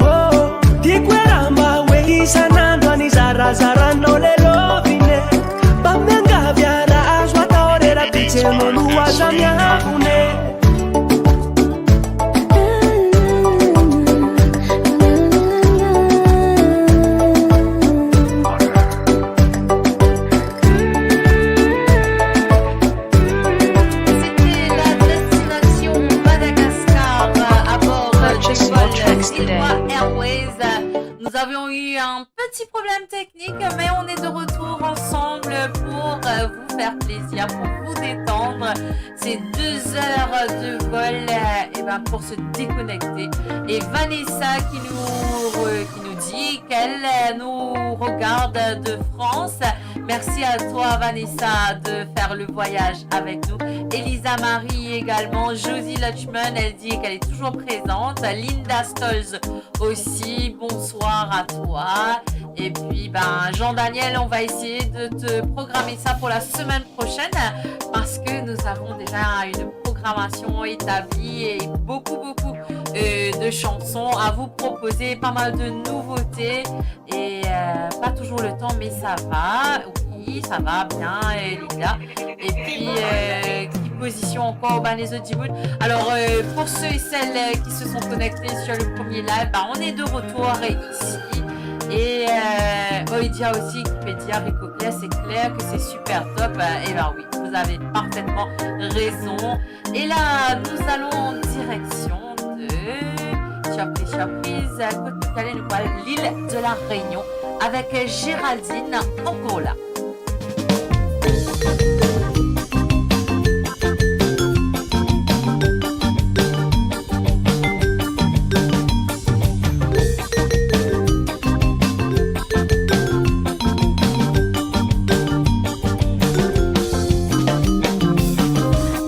Oh, ti kwe ramba we isana dwani zara zara no le lovine. Bambenga viara azwa taore la piche mo nuwa zamia une. C'était la destination Madagascar à bord du vol Silva Airways. Nous avions eu un petit problème technique, mais on est de retour ensemble pour, euh, vous faire plaisir, pour vous détendre. C'est deux heures de vol, euh, eh ben, pour se déconnecter. Et Vanessa qui nous re-, qui nous dit qu'elle, euh, nous regarde de France. Merci à toi, Vanessa, de faire le voyage avec nous. Elisa Marie également. Josie Lutchman, elle dit qu'elle est toujours présente. Linda Stolz aussi, bonsoir à toi. Et puis, ben, Jean-Daniel, on va essayer de te programmer ça pour la semaine prochaine parce que nous avons déjà une programmation établie et beaucoup, beaucoup, euh, de chansons à vous proposer, pas mal de nouveautés et, euh, pas toujours le temps, mais ça va. Oui, ça va bien, euh, Linda. Et puis, euh, qui position encore, ben, les autres dimoun. Alors, euh, pour ceux et celles, euh, qui se sont connectés sur le premier live, ben, on est de retour ici. Et, euh, Oidia aussi qui peut dire, Rico Claire, c'est clair que c'est super top. Euh, eh ben oui, vous avez parfaitement raison. Et là, nous allons en direction de, surprise, surprise, kot nou pe ale, nou pe al Lil de la Rényon avek Géraldine Angola.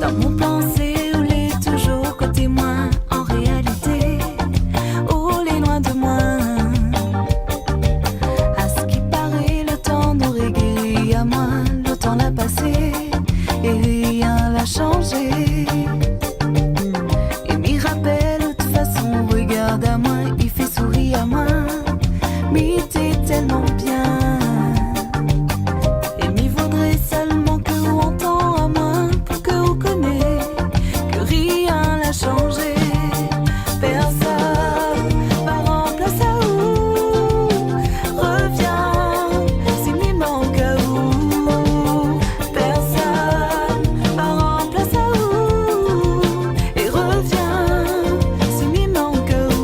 Dan mo panse, ou le touzour kote mwa, an realite, ou le lwin de mwa. A se ki pare, letan nou regete a mwa, letan la pase, e rien la sanze. E mi rapel out fason regard a mwa, li fer sourir a mwa. Mi te telman bien. E mi voudre selman ke ou antann a mwa, pou ke ou kone ke rien la sanze. Personn pa ranplas a ou. Revien si mi mank a ou. Personn pa ranplas a ou. E revien si mi mank a ou.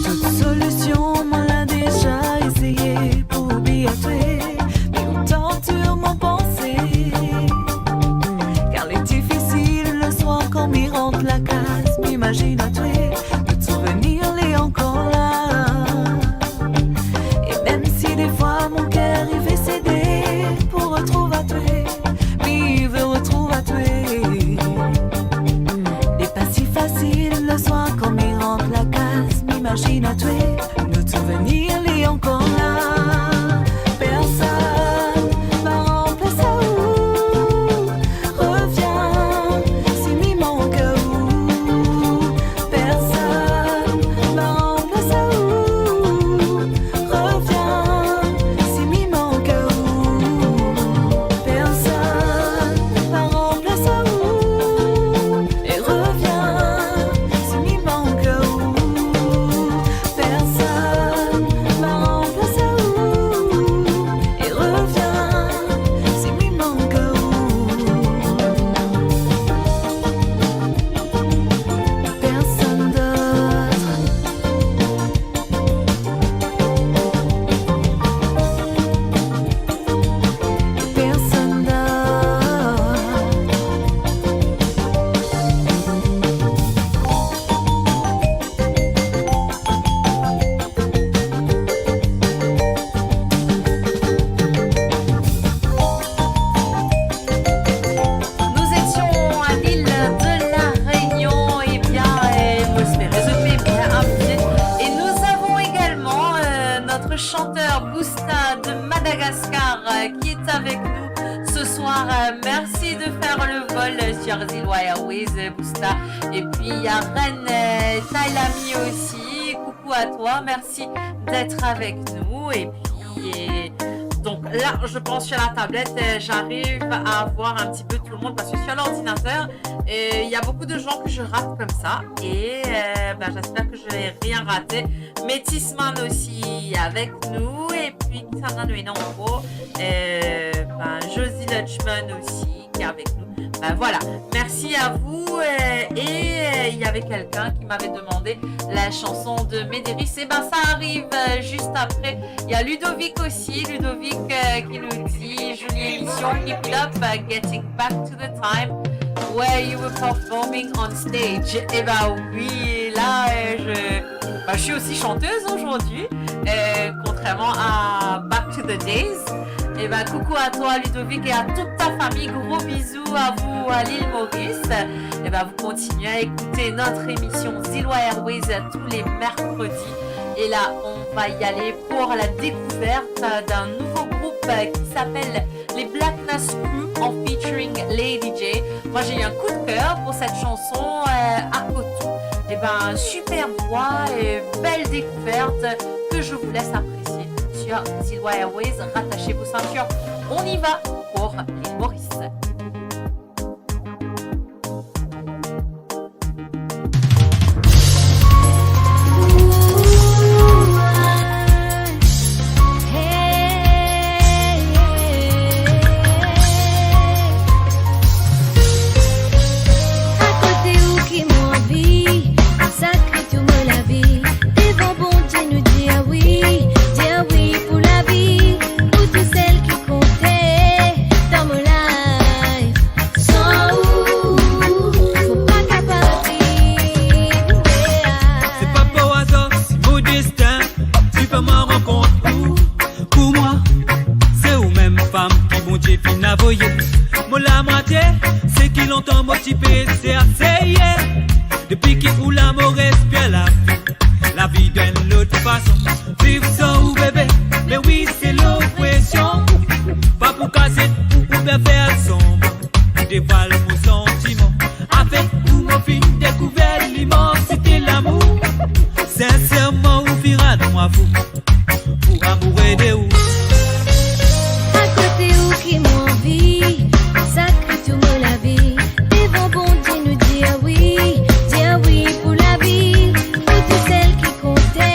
Tout solision, mwa la deza eseye pou oubliy twa, me ou tortir mo panse. Kar li difisil leswar kan mi rant lakaz, mi imazinn twa, tout souvenir li ankor la. E mem si defwa mo ker li pe sede pou retrouv twa, mi ve retrouv twa. Li pa si fasil leswar kan mi rant lakaz, mi imazinn twa, nou souvenir li ankor la. Personn pa ranplas a ou. Revien si mi mank a ou. Personn pa ranplas a ou. Revien si mi mank a ou. Personn pa ranplas a ou. E revien si mi mank a ou. Personn pa ranplas a ou. chanteur Busta de Madagascar, euh, qui est avec nous ce soir. Euh, merci de faire le vol sur Zilwa Airways, euh, Busta. Et puis, il y a Reine, euh, Tailami aussi. Coucou à toi, merci d'être avec nous. Et puis, euh, donc là, je pense sur la tablette, euh, j'arrive à voir un petit peu tout le monde parce que sur l'ordinateur, euh, il y a beaucoup de gens que je rate comme ça. Et, euh, ben, j'espère que je n'ai rien raté. Métis Man aussi avec nous. Et puis, qui s'en a donné encore, euh, ben, Josie Lutchman aussi, qui est avec nous. Ben voilà, merci à vous. Euh, et, euh, il y avait quelqu'un qui m'avait demandé la chanson de Médérice. Et ben, ça arrive, euh, juste après. Il y a Ludovic aussi, Ludovic, euh, qui nous dit, jolie émission, keep it up, uh, getting back to the time where you were performing on stage. Eh ben oui, là, euh, je, bah, je suis aussi chanteuse aujourd'hui, euh, contrairement à Back to the Days. Eh ben, coucou à toi, Ludovic, et à toute ta famille. Gros bisous à vous à l'île Maurice. Eh ben, vous continuez à écouter notre émission Zilwa Airways tous les mercredis. Et là, on va y aller pour la découverte d'un nouveau groupe, euh, qui s'appelle les Black Nas Crew en featuring Lady J. Moi, j'ai eu un coup de cœur pour cette chanson, euh, Akotou. Eh ben, super voix et belle découverte que je vous laisse apprécier sur Zilwa Airways. Rattachez vos ceintures. On y va pour l'île Maurice. Akote ou ki mo anvi, sakre tou mo lavi. Devan Bondie nou dir wi, dir wi pou lavi. Ou tousel ki konte dan mo life. San ou, mo pa kapav viv. Se pa par azar si mo destin, si pa mo rankont ou. Pou mwa, se ou mem fam ki Bondie finn avoye. Mo lamwatie, se ki lontan mo ti pe eseye. Depi ki ou la, mo respir lavi, lavi dan enn lot fason. Viv san ou, bebe, me wi, se lopresion. Pa pou kazet ou, oubien fer sanblan, pou devwal mo santiman. Avek ou, mo finn dekouver limansite lamour. Sinserman, ou finn rann mwa fou, pou amour de ou. Akote ou ki mo anvi, sakre tou mo lavi. Devan Bondie nou dir wi, dir wi pou lavi. Ou tousel ki konte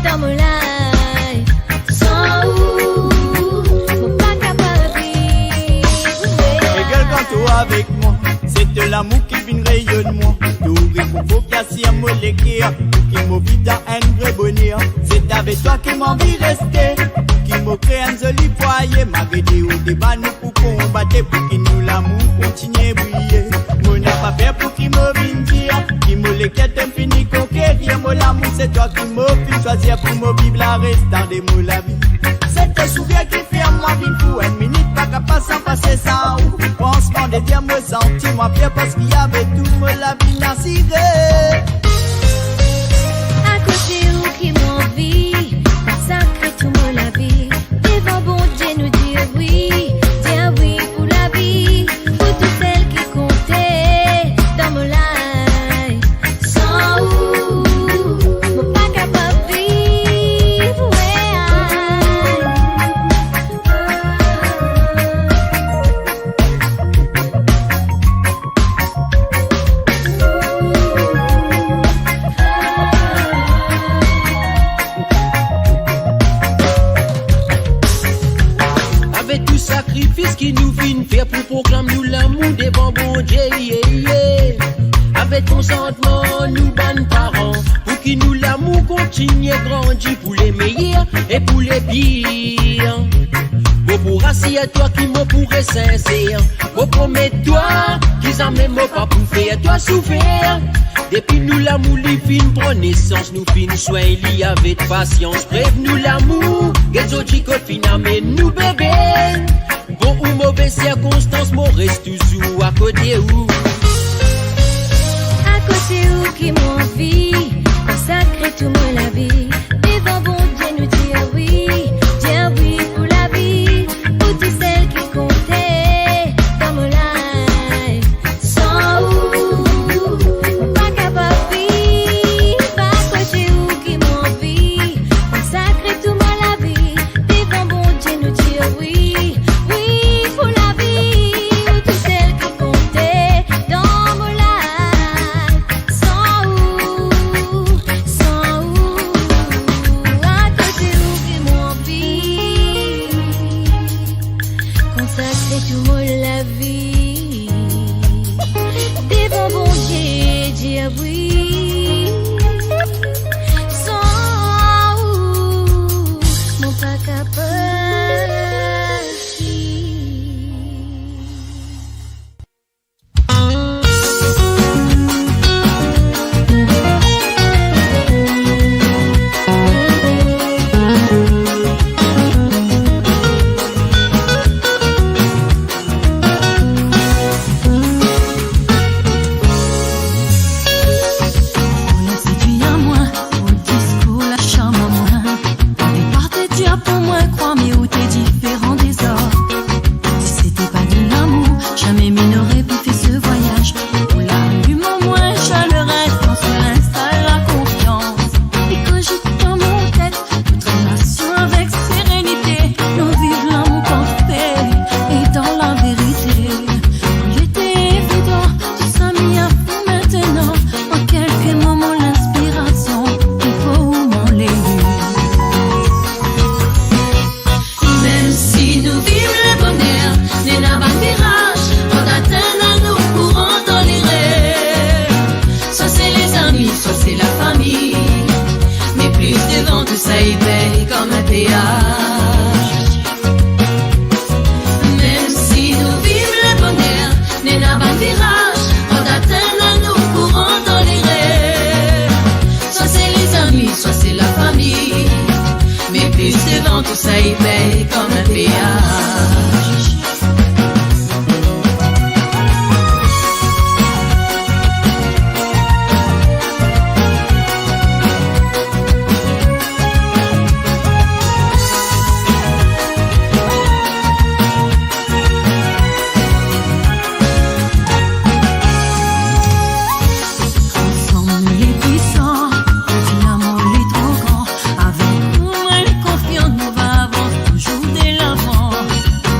dan mo life. San ou, mo pa kapav viv. Regarde quand t'es avec moi, c'est de l'amour qui vient rayonne moi. Nouri pou fo ki asir mo leker, pou ki mo viv dan enn vre boner. C'est avec toi ki mo anvi reste, pou ki mo kre enn zoli fwaye. Malgre de ou deba nou pou konbate, pou ki nou lamour kontinie briye. Mo napa per pou ki mo vinn dir, ki mo leker to'nn fini konkerir. Mo lamour, se twa ki mo finn swazir, pou mo viv larestan de mo lavi. Se to sourire ki fer mwa vinn fou, enn minit pa kapav san pase san ou. Fransman de dir, mo santi mwa fier, parski avek tou mo lavi asire. Akote ou ki mo anvi, sakre tou mo lavi. Devan Bondie nou dir wi, dir wi pou lavi. Ou tousel ki konte dan mo life. San ou, mo pa kapav viv, we. Avek tou sakrifis ki nou finn fer pou proklam nou lamour devan Bondie, yeah, yeah. Avek konsantman nou bann paran, pou ki nou lamour kontinie grandi pou le meyer e pou le pir. Mo pou asir twa ki mo pou res sinser. Mo promet twa ki zame mo pa pou fer twa soufer. Depi nou lamour li finn pran nesans, nou finn swegn li avek pasians. Prev nou lamour, get zordi kot finn amenn nou bebe. Bon ou move sirkonstans, mo res touzour akote ou. Akote ou ki mo anvi, konsakre tou mo lavi. Devan Bondie nou dir Kan tou sa i pey kom enn peaz. Mem si nou viv leboner, ena bann viraz, rod atenn nou pou rant dan lerer. Swa se lezami, swa se lafami, me plis devan tou sa i pey kom enn peaz. Ansanm nou le pwisan, si lamour li tro gran, avek ou mwa le konfian, nou va avans touzour delavan.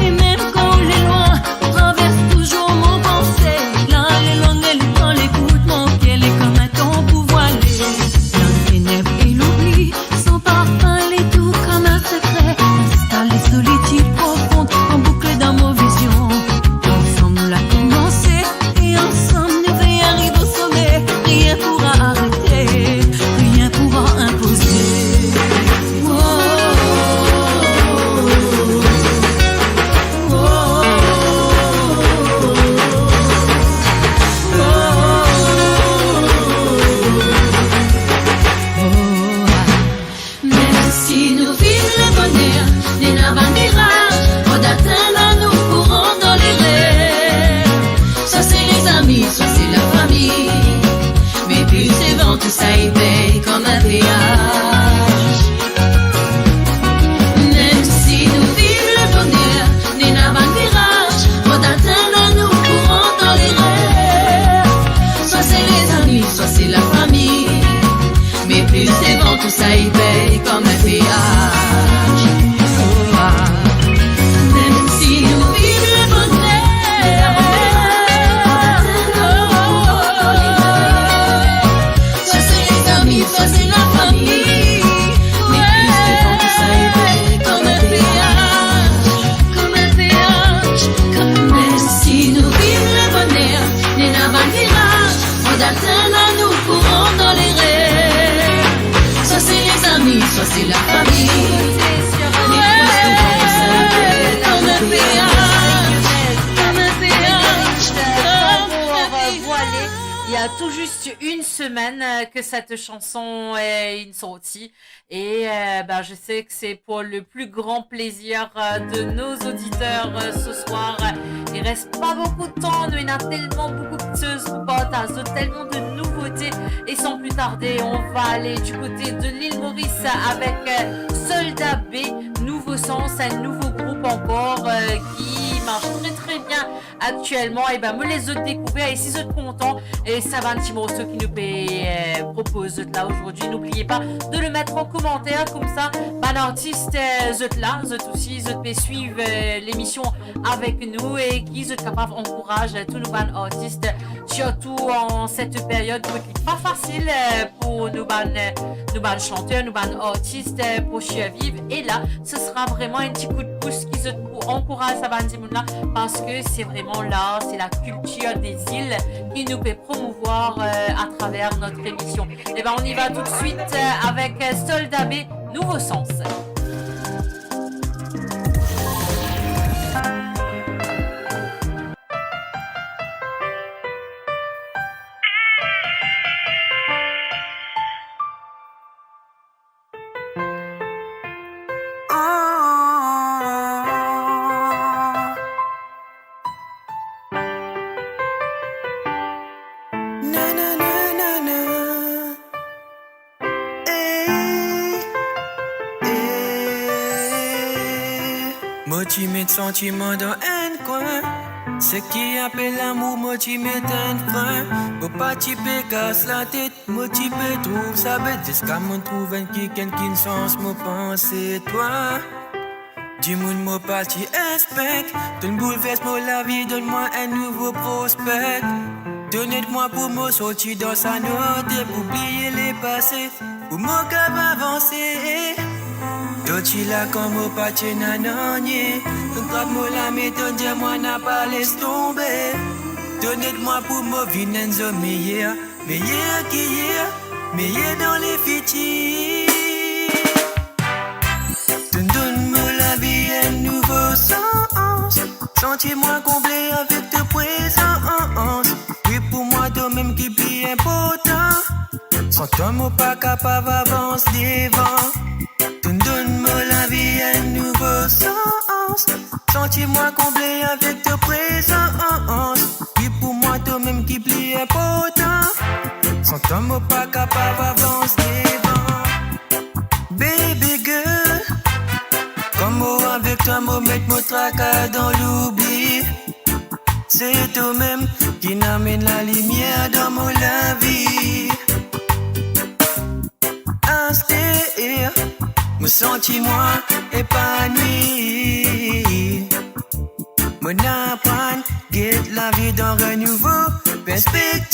E mem kan ou le lwin, ou travers touzour mo panse. Lalelonn e letan, lekout mo ker, li kom enn tan pou vwale. Lalteneb e loubli, son parfin li dou kom enn sekre. Instal solitid profon, anboukle dan mo vizion. Ansanm nou la koumanse, e ansanm nou pe ariv o some. Rien pourra arete, rien pourra inpoze. Oh, oh, oh, oh. Mem si nou viv leboner, ena bann viraz, rod atenn nou pou rant dan lerer. Swa se lezami, swa se lafami, me plis devan tou sa i pey kom enn peaz. Mem si nou viv leboner, ena bann viraz, rod atenn nou pou rant dan lerer. Swa se lezami, swa se lafami, me plis devan tou sa i pey kom enn peaz. Oh, ah. Mem si nou viv leboner, swa se lezami, swa se lafami, me plis devan tou sa i pey kom enn peaz, kom enn peaz, kom enn peaz. Mem si nou viv leboner, ena bann viraz, rod atenn nou pou rant dan lerer. Swa se lezami, swa se lafami, me plis devan tou sa i pey kom enn peaz, kom enn peaz. Bravo, on va voiler. Il y a tout juste une semaine, euh, que cette chanson est sortie. Et, euh, ben, je sais que c'est pour le plus grand plaisir, euh, de nos auditeurs, euh, ce soir. Il reste pas beaucoup de temps, nou ena telman boukou kiksoz pou partaz, telman de nouveautés. Et sans plus tarder, on va aller du côté de l'île Maurice avec, euh, Soldat B, Nouveau Sens, un nouveau groupe encore, euh, qui marche très, très bien actuellement. E ben, mo les zot dekouver, e si zot kontan, e sa bann ti morso ki nou pe, euh, propoz zot la aujourd'hui, n'oubliez pas de le mettre en commentaire, koumsa bann artis, euh, zot la, zot osi, zot pe swiv, euh, lemision avek nou e ki zot kapav ankouraz, euh, tou nou bann artis, sirtou an set peryod kot li pa fasil, euh, pou nou bann, euh, nou bann santer, nou bann artis, euh, pou sirviv. E la, ce sera vraiment un petit coup de pouce ki zot pou ankouraz sa bann dimoun la, parski se vreman lar, se la kiltir dezil ki nou pe promouvoir, euh, à travers notre émission. Eh ben, on y va tout de suite, euh, avec, euh, Soldat B, Nouveau Sens. Mo ti met santiman dan enn kwin. Seki apel lamour, mo ti met enn frin. Mo pa ti pe kas latet, mo ti pe trouv sa bet, ziska mo trouv enn kikenn kinn sans mo panse twa. Dimoun mo pa ti expect, to'nn boulvers mo lavi, donn mwa enn nouvo prospek. Donn ed mwa pou mo sorti dan sa nwarte, pou bliye lepase, pou mo kapav avanse. To ti la kan mo pa ti ena nanye, to'nn trap mo lame, to'nn dir mwa napa les tonbe. Donn ed mwa pou mo vinn enn zom meyer, meyer ki yer, meyer dan lefitir. Santi mwa konble avek to prezans. Wi, pou mwa, to mem ki pli inportan. San twa, mo pa kapav avans devan. To donn mo lavi enn nouvo sans. Santi mwa konble avek to prezans. Wi, pou mwa, to mem ki pli inportan. San twa, mo pa kapav avans devan. Baby girl, kan mo avek twa, mo met mo traka dan loubli. Se to mem ki'nn amenn lalimier dan mo lavi. Aster, mo santi mwa epanwi. Mo'nn aprann get lavi dan enn nouvo perspektiv.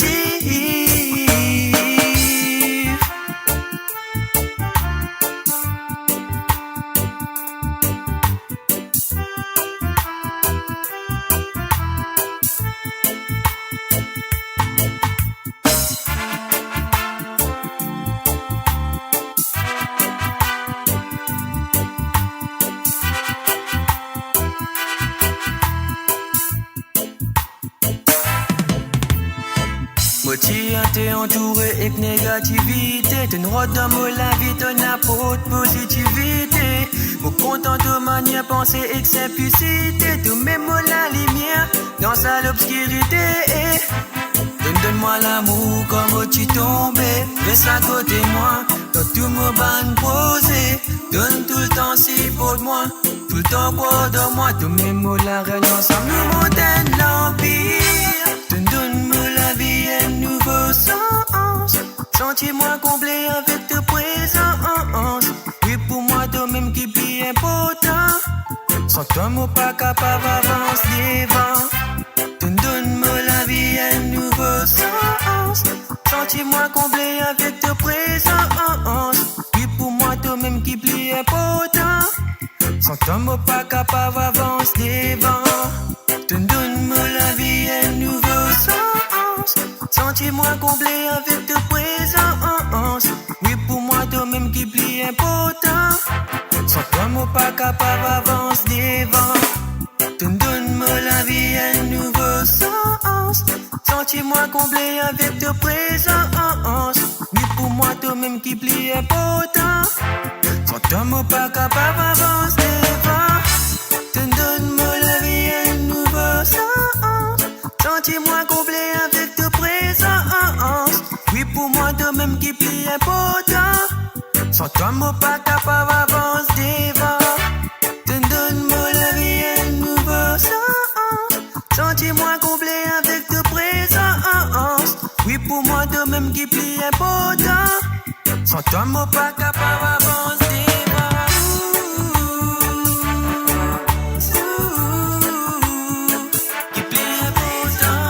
Mo ti ete antoure ek negativite, to'nn rant dan mo lavi, to'nn aport pozitivite. Mo kontan to manier panse ek sinplisite, to mem mo lalimier dan sa lobskirite. Donn, donn mwa lamour kan mo ti tonbe, res akote mwa dan tou mo bann proze. Donn toultan siport mwa, toultan krwar dan mwa, to mem mo larenn, ansam nou mont enn lanpir. Donn, donn mo lavi enn nouvo sans. Santi mwa konble avek to prezans. Wi, pou mwa, to mem ki pli inportan. San twa, mo pa kapav avans devan. Donn, donn mo lavi enn nouvo sans. Santi mwa konble avek to prezans. Wi, pou mwa, to mem ki pli inportan. San twa, mo pa kapav avans devan. Donn, donn mo lavi enn nouvo sans. Santi mwa konble avek to prezans. Wi, pou mwa, to mem ki pli inportan. San twa, mo pa kapav avans devan. Donn, donn mo lavi enn nouvo sans. Santi mwa konble avek to prezans. Wi, pou mwa, to mem ki pli inportan. San twa, mo pa kapav avans devan. Donn, donn mo lavi enn nouvo sans. Santi mwa konble avek to prezans. Wi, pou mwa, to mem ki pli inportan. San twa, mo pa kapav avans devan. Donn, donn mo lavi enn nouvo sans. Santi mwa konble avek to prezans. Wi, pou mwa, to mem ki pli inportan. San twa, mo pa kapav avans devan. Ki pli inportan.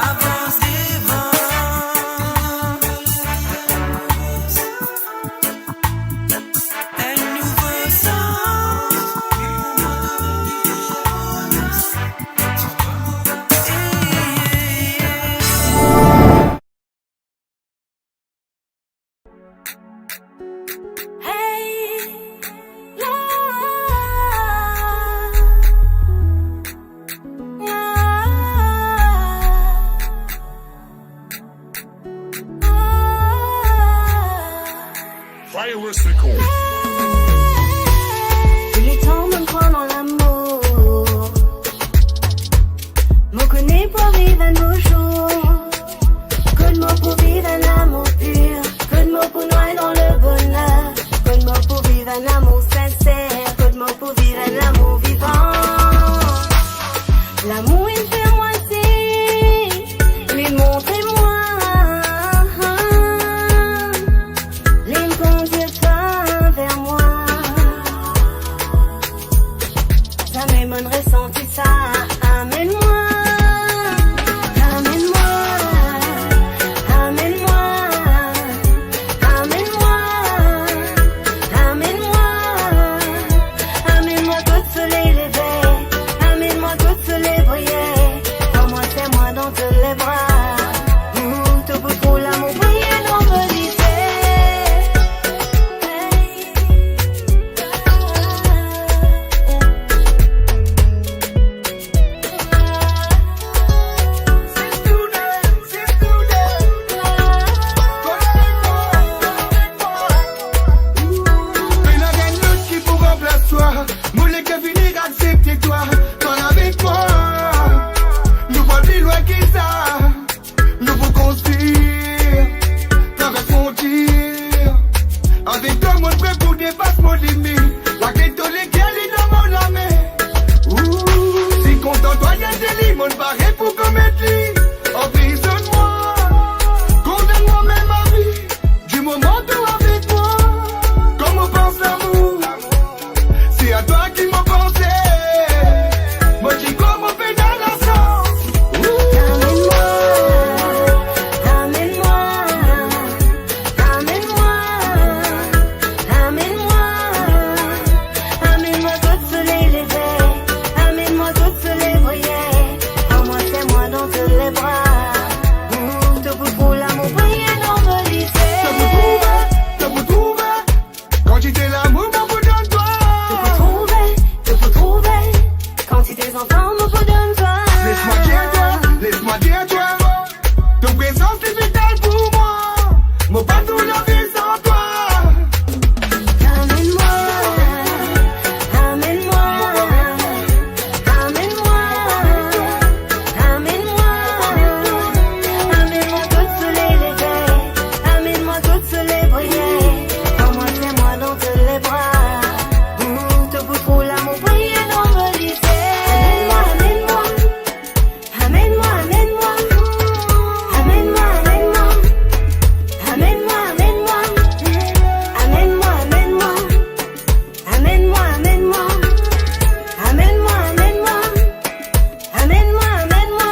Avans devan. Enn nouvo sans. Hey, love. Virus Records. Letan mo'nn krwar dan lamour, mo kone pou ariv enn bo zour. Kot mo pou viv enn lamour pir, kot mo pou nway dan le boner, kot mo pou viv enn lamour sinser, kot mo pou viv enn lamour vivan. Lamour inn fer mwa sign, li montre mwa, li kondwir twa ver Mimi, lakle to leker li dan mo lame. Ou, si kontan twa gete li, monn pare pou komet li. Anprizonn mwa, kondann mwa mem a vi. Di moman to avek mwa, kan mo pans lamour, se a twa ki mo panse. Mo dir kouma pena lasans. Ou. Amenn mwa, amenn mwa, amenn mwa, amenn mwa, amenn mwa kot soley leve, amenn mwa kot soley briye, pran mwa, serre mwa dan to lebra. Ou, to pou trouv lamour briye dan mo lise. To pou trouve, to pou trouve kantite lamour mo pou donn twa. To pou trouve, to pou trouve kantite zanfan mo pou donn twa. Les mwa dir twa, les mwa dir twa, to prezans li vital pou mwa. Mo pa pou lavi san twa. Amenn mwa, amenn mwa, amenn mwa, amenn mwa, amenn mwa kot soley leve, amenn mwa kot soley briye, pran mwa, serre mwa dan to lebra. Ou, to pou trouv lamour briye dan mo lise. Amenn mwa, amenn mwa. Amenn mwa, amenn mwa. Amenn mwa, amenn mwa. Amenn mwa, amenn mwa. Amenn mwa, amenn mwa. Amenn mwa, amenn mwa. Amenn mwa, amenn mwa. Amenn mwa, amenn mwa.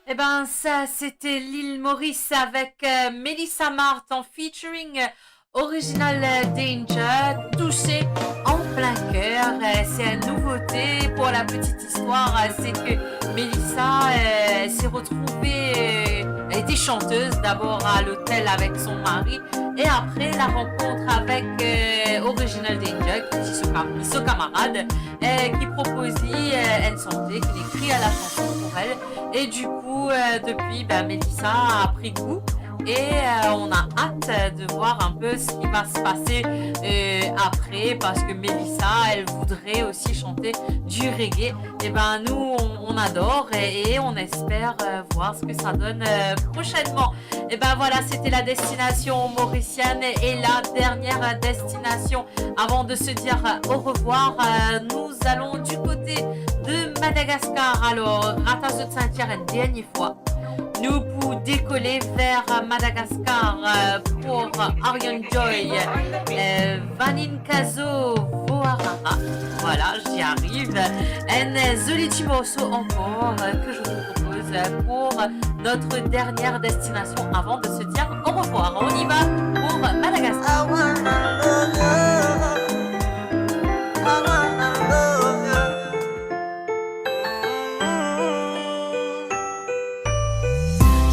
Eh ben, ça, c'était l'île Maurice avec, euh, Mélissa Marthe en featuring, euh, Original, euh, Danger, Touché en plein cœur. Euh, c'est une nouveauté. Pour la petite histoire, euh, c'est que Mélissa, euh, s'est retrouvée, euh, elle était chanteuse d'abord à l'hôtel avec son mari et après la rencontre avec, euh, Original Danger, qui est son cam-, son camarade, euh, qui propose, euh, une santé, qui écrit à la chanson pour elle. Et du coup, euh, depuis, ben, Mélissa a pris goût et, euh, on a hâte de voir un peu ce qui va se passer, euh, après, parce que Mélissa, elle voudrait aussi chanter du reggae. Eh ben, nous, on, on adore et, et on espère, euh, voir ce que ça donne, euh, prochainement. Eh ben voilà, c'était la destination mauricienne et la dernière destination. Avant de se dire, euh, au revoir, euh, nous allons du côté de Madagascar. Alors, rata zot sintir enn dernie fwa. Nou pou dekole ver Madagascar, euh, pour Aryan Joy, euh, Vanin Kazo Voarara. Voilà, j'y arrive. Un, euh, zoli ti morso ankor, euh, que je vous propose, euh, pour notre dernière destination avant de se dire au revoir. On y va pour Madagascar.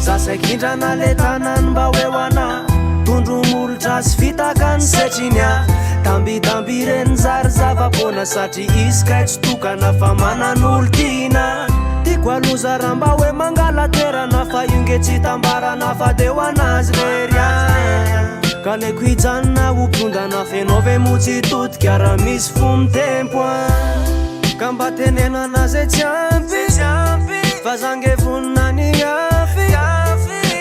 Za sek indra na le tanan mba we wana, tondro molotra sy fitaka ny setrinia. Tambidambi reny zary zava-poana, satria izy kay tsy tokana fa manana olo tiana. Tiako aloha za raha mba we mangala toerana, fa inge tsy tambarana fa de ho anazy re rian. Ka le kwi janona ho mpitondra na feno ve mo tsy totiko raha misy fo mitempo an. Ka mba teneno anazy e tsy ampy, fa za nge vonina ny afi.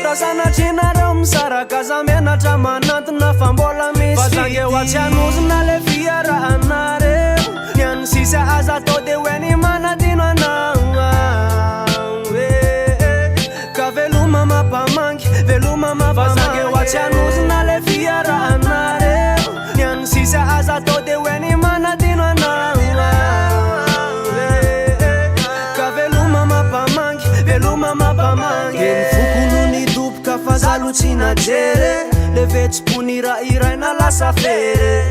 Raha sanatria nareo misaraka za menatra manantona fa mbola misy fiti. Fa za nge wa tsy anozona le fia raha nareo. Ny an'ny sisa aza atao de we ny manadino anao. Eh, eh. Ka veloma mapamangy, veloma mapamangy. Fa za nge wa tsy anozona le fia raha nareo. Ny an'ny sisa aza atao de we ny manadino anao. Eh, eh. Ka veloma mapamangy, veloma mapamangy. Ny foko noho ny doboka fa zalo tsy najere. Le vetsy pony ira iray na lasa fere.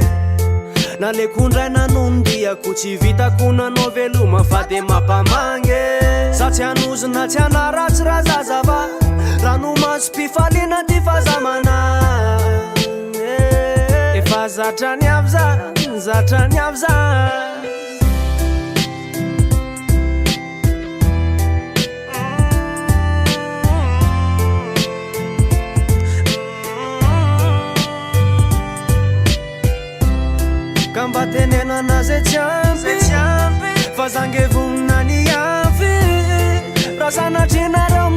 Na le kondray na nondiako tsy vitako nanao veloma fa de mapamangy. Za tsy anozona tsy anaratsy raha zazava. Ranomaso pifaliana ty fa za manana. Efa zatra ny avy za, zatra ny avy za. Ka mba teneno anazy e tsy ampy, fa za nge vonina ny afi. Raha sanatria nareo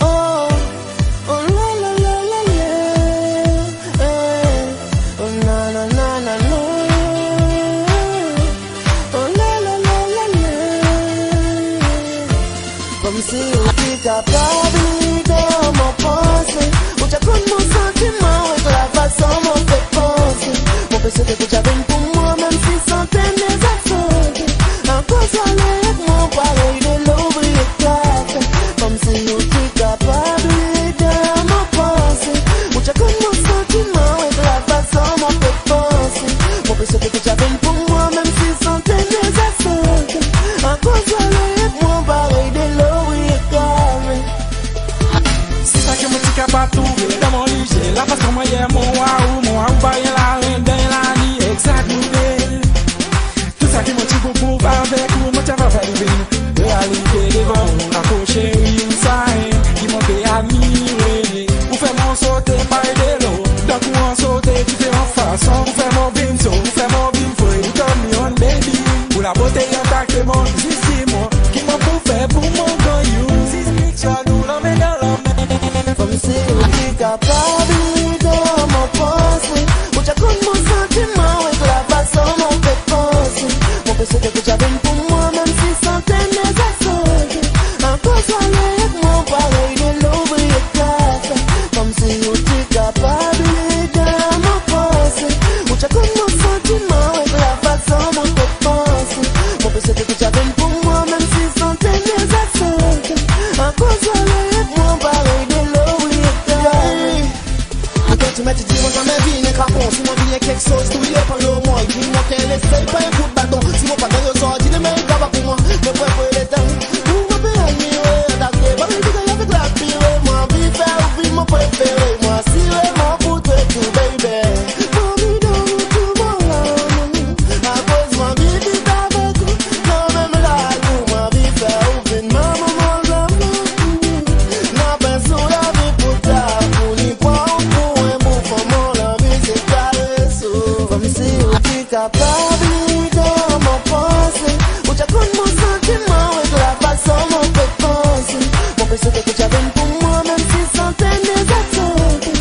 Oh, oh la la la la la, eh, oh na na na na na, oh la la la la la. Koumsi ou ti kapav li dan mo panse, ou ti konn mo santiman ek lafason mo pe panse. Mo pe swete ki ou ti vinn pou mwa, mem si santenn deza sote. Akoz ale ek mwa parey de louvri ek kafe. Koumsi ou ti kapav li dan mo panse, ou ti konn mo santiman ek lafason mo pe panse. Mo pe swete ki ou ti vinn pou mwa, mem si santenn deza sote. Akoz ale ek mwa parey de louvri ek kafe. Se sa ki mo ti kapav trouve dan mo lizie, lafason mo yer mwa ou, mwa ou, ba enn larenn dan enn lani exagere. Tou sa ki mo ti pou prouv avek ou, mo ti ava fer li vinn realite devan ou. Akoz seri, ou sa enn ki mo pe admire. Ou fer mo sote parey delo, dan kouran sote diferan fason. Ou fer mo vinn so, ou fer mo vinn fre, ou turn me on, baby. Ou labote intakte mo, zis dir mwa ki mo pou fer pou mo gagn ou. Zis picture nou lame dan lame. Koumsi ou ti kapav li dan mo panse, ou ti konn mo santiman ek lafason mo pe panse. Mo pe swete ki ou ti vinn pou mwa, mem si santenn deza sote. Akoz ale ek mwa parey de louvri ek kafe. Koumsi ou ti kapav li dan mo panse, ou ti konn mo santiman ek lafason mo pe panse. Mo pe swete ki ou ti vinn pou mwa, mem si santenn deza sote. Akoz ale ek mwa parey de louvri ek kafe. Vinn enn krapon, si mo vinn enn kiksoz, touye pran lor mwa, vinn mo ker lese, pa enn kout baton. Si mo pa gagn ozordi, demin li kaba pou mwa. Mo prepare letan pou mo pe al mire, atake, pa vinn vinn avek lapire. Mo anvi fer ou vinn mo prefere, mo asire mo pou twe tou, baby. Mo anvi donn ou tou mo lanmour, akoz mo anvi viv avek ou. Non, mem lamour, mo anvi fer ou vinn mama mo lanmour. Napa enn sou lavi pou ta, pou li pran ou pou enn boug, mo lanvi se kares ou. Koumsi ou ti kapav li dan mo panse, ou ti a konn mo santiman ek lafason mo pe panse. Mo pe swete ki ou ti a vinn pou mwa, mem si santenn deza tante.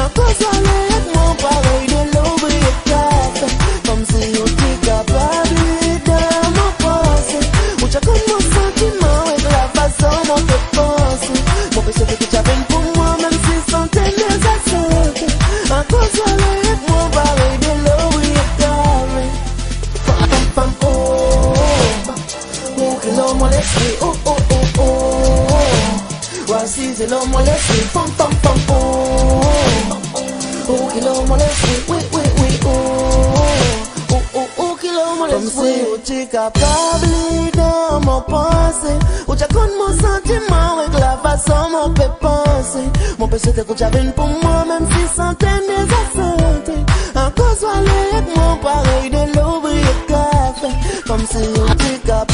Akoz ale ek mwa parey delo briye kafe. Koumsi ou ti kapav li dan mo panse, ou ti a konn mo santiman ek lafason mo pe panse. Mo pe swete ki ou ti a vinn pou mwa, mem si santenn deza tante. Akoz ale ek mwa parey delo briye kafe. Pam, pam, pam, oh, oh. Ou ki lor mo lespri, oh, oh, oh, oh. Ou asize lor mo lespri, pam, pam, pam, oh. Ou ki lor mo lespri, wi, wi, wi, oh. Ou, ou, ou ki lor mo lespri. Koumsi ou ti kapav li dan mo panse, ou ti a konn mo santiman ek lafason mo pe panse. Mo pe swete ki ou ti a vinn pou mwa, mem si santenn deza tante. Akoz ou ale ek mwa parey delo briye kafe. Koumsi ou ti kapav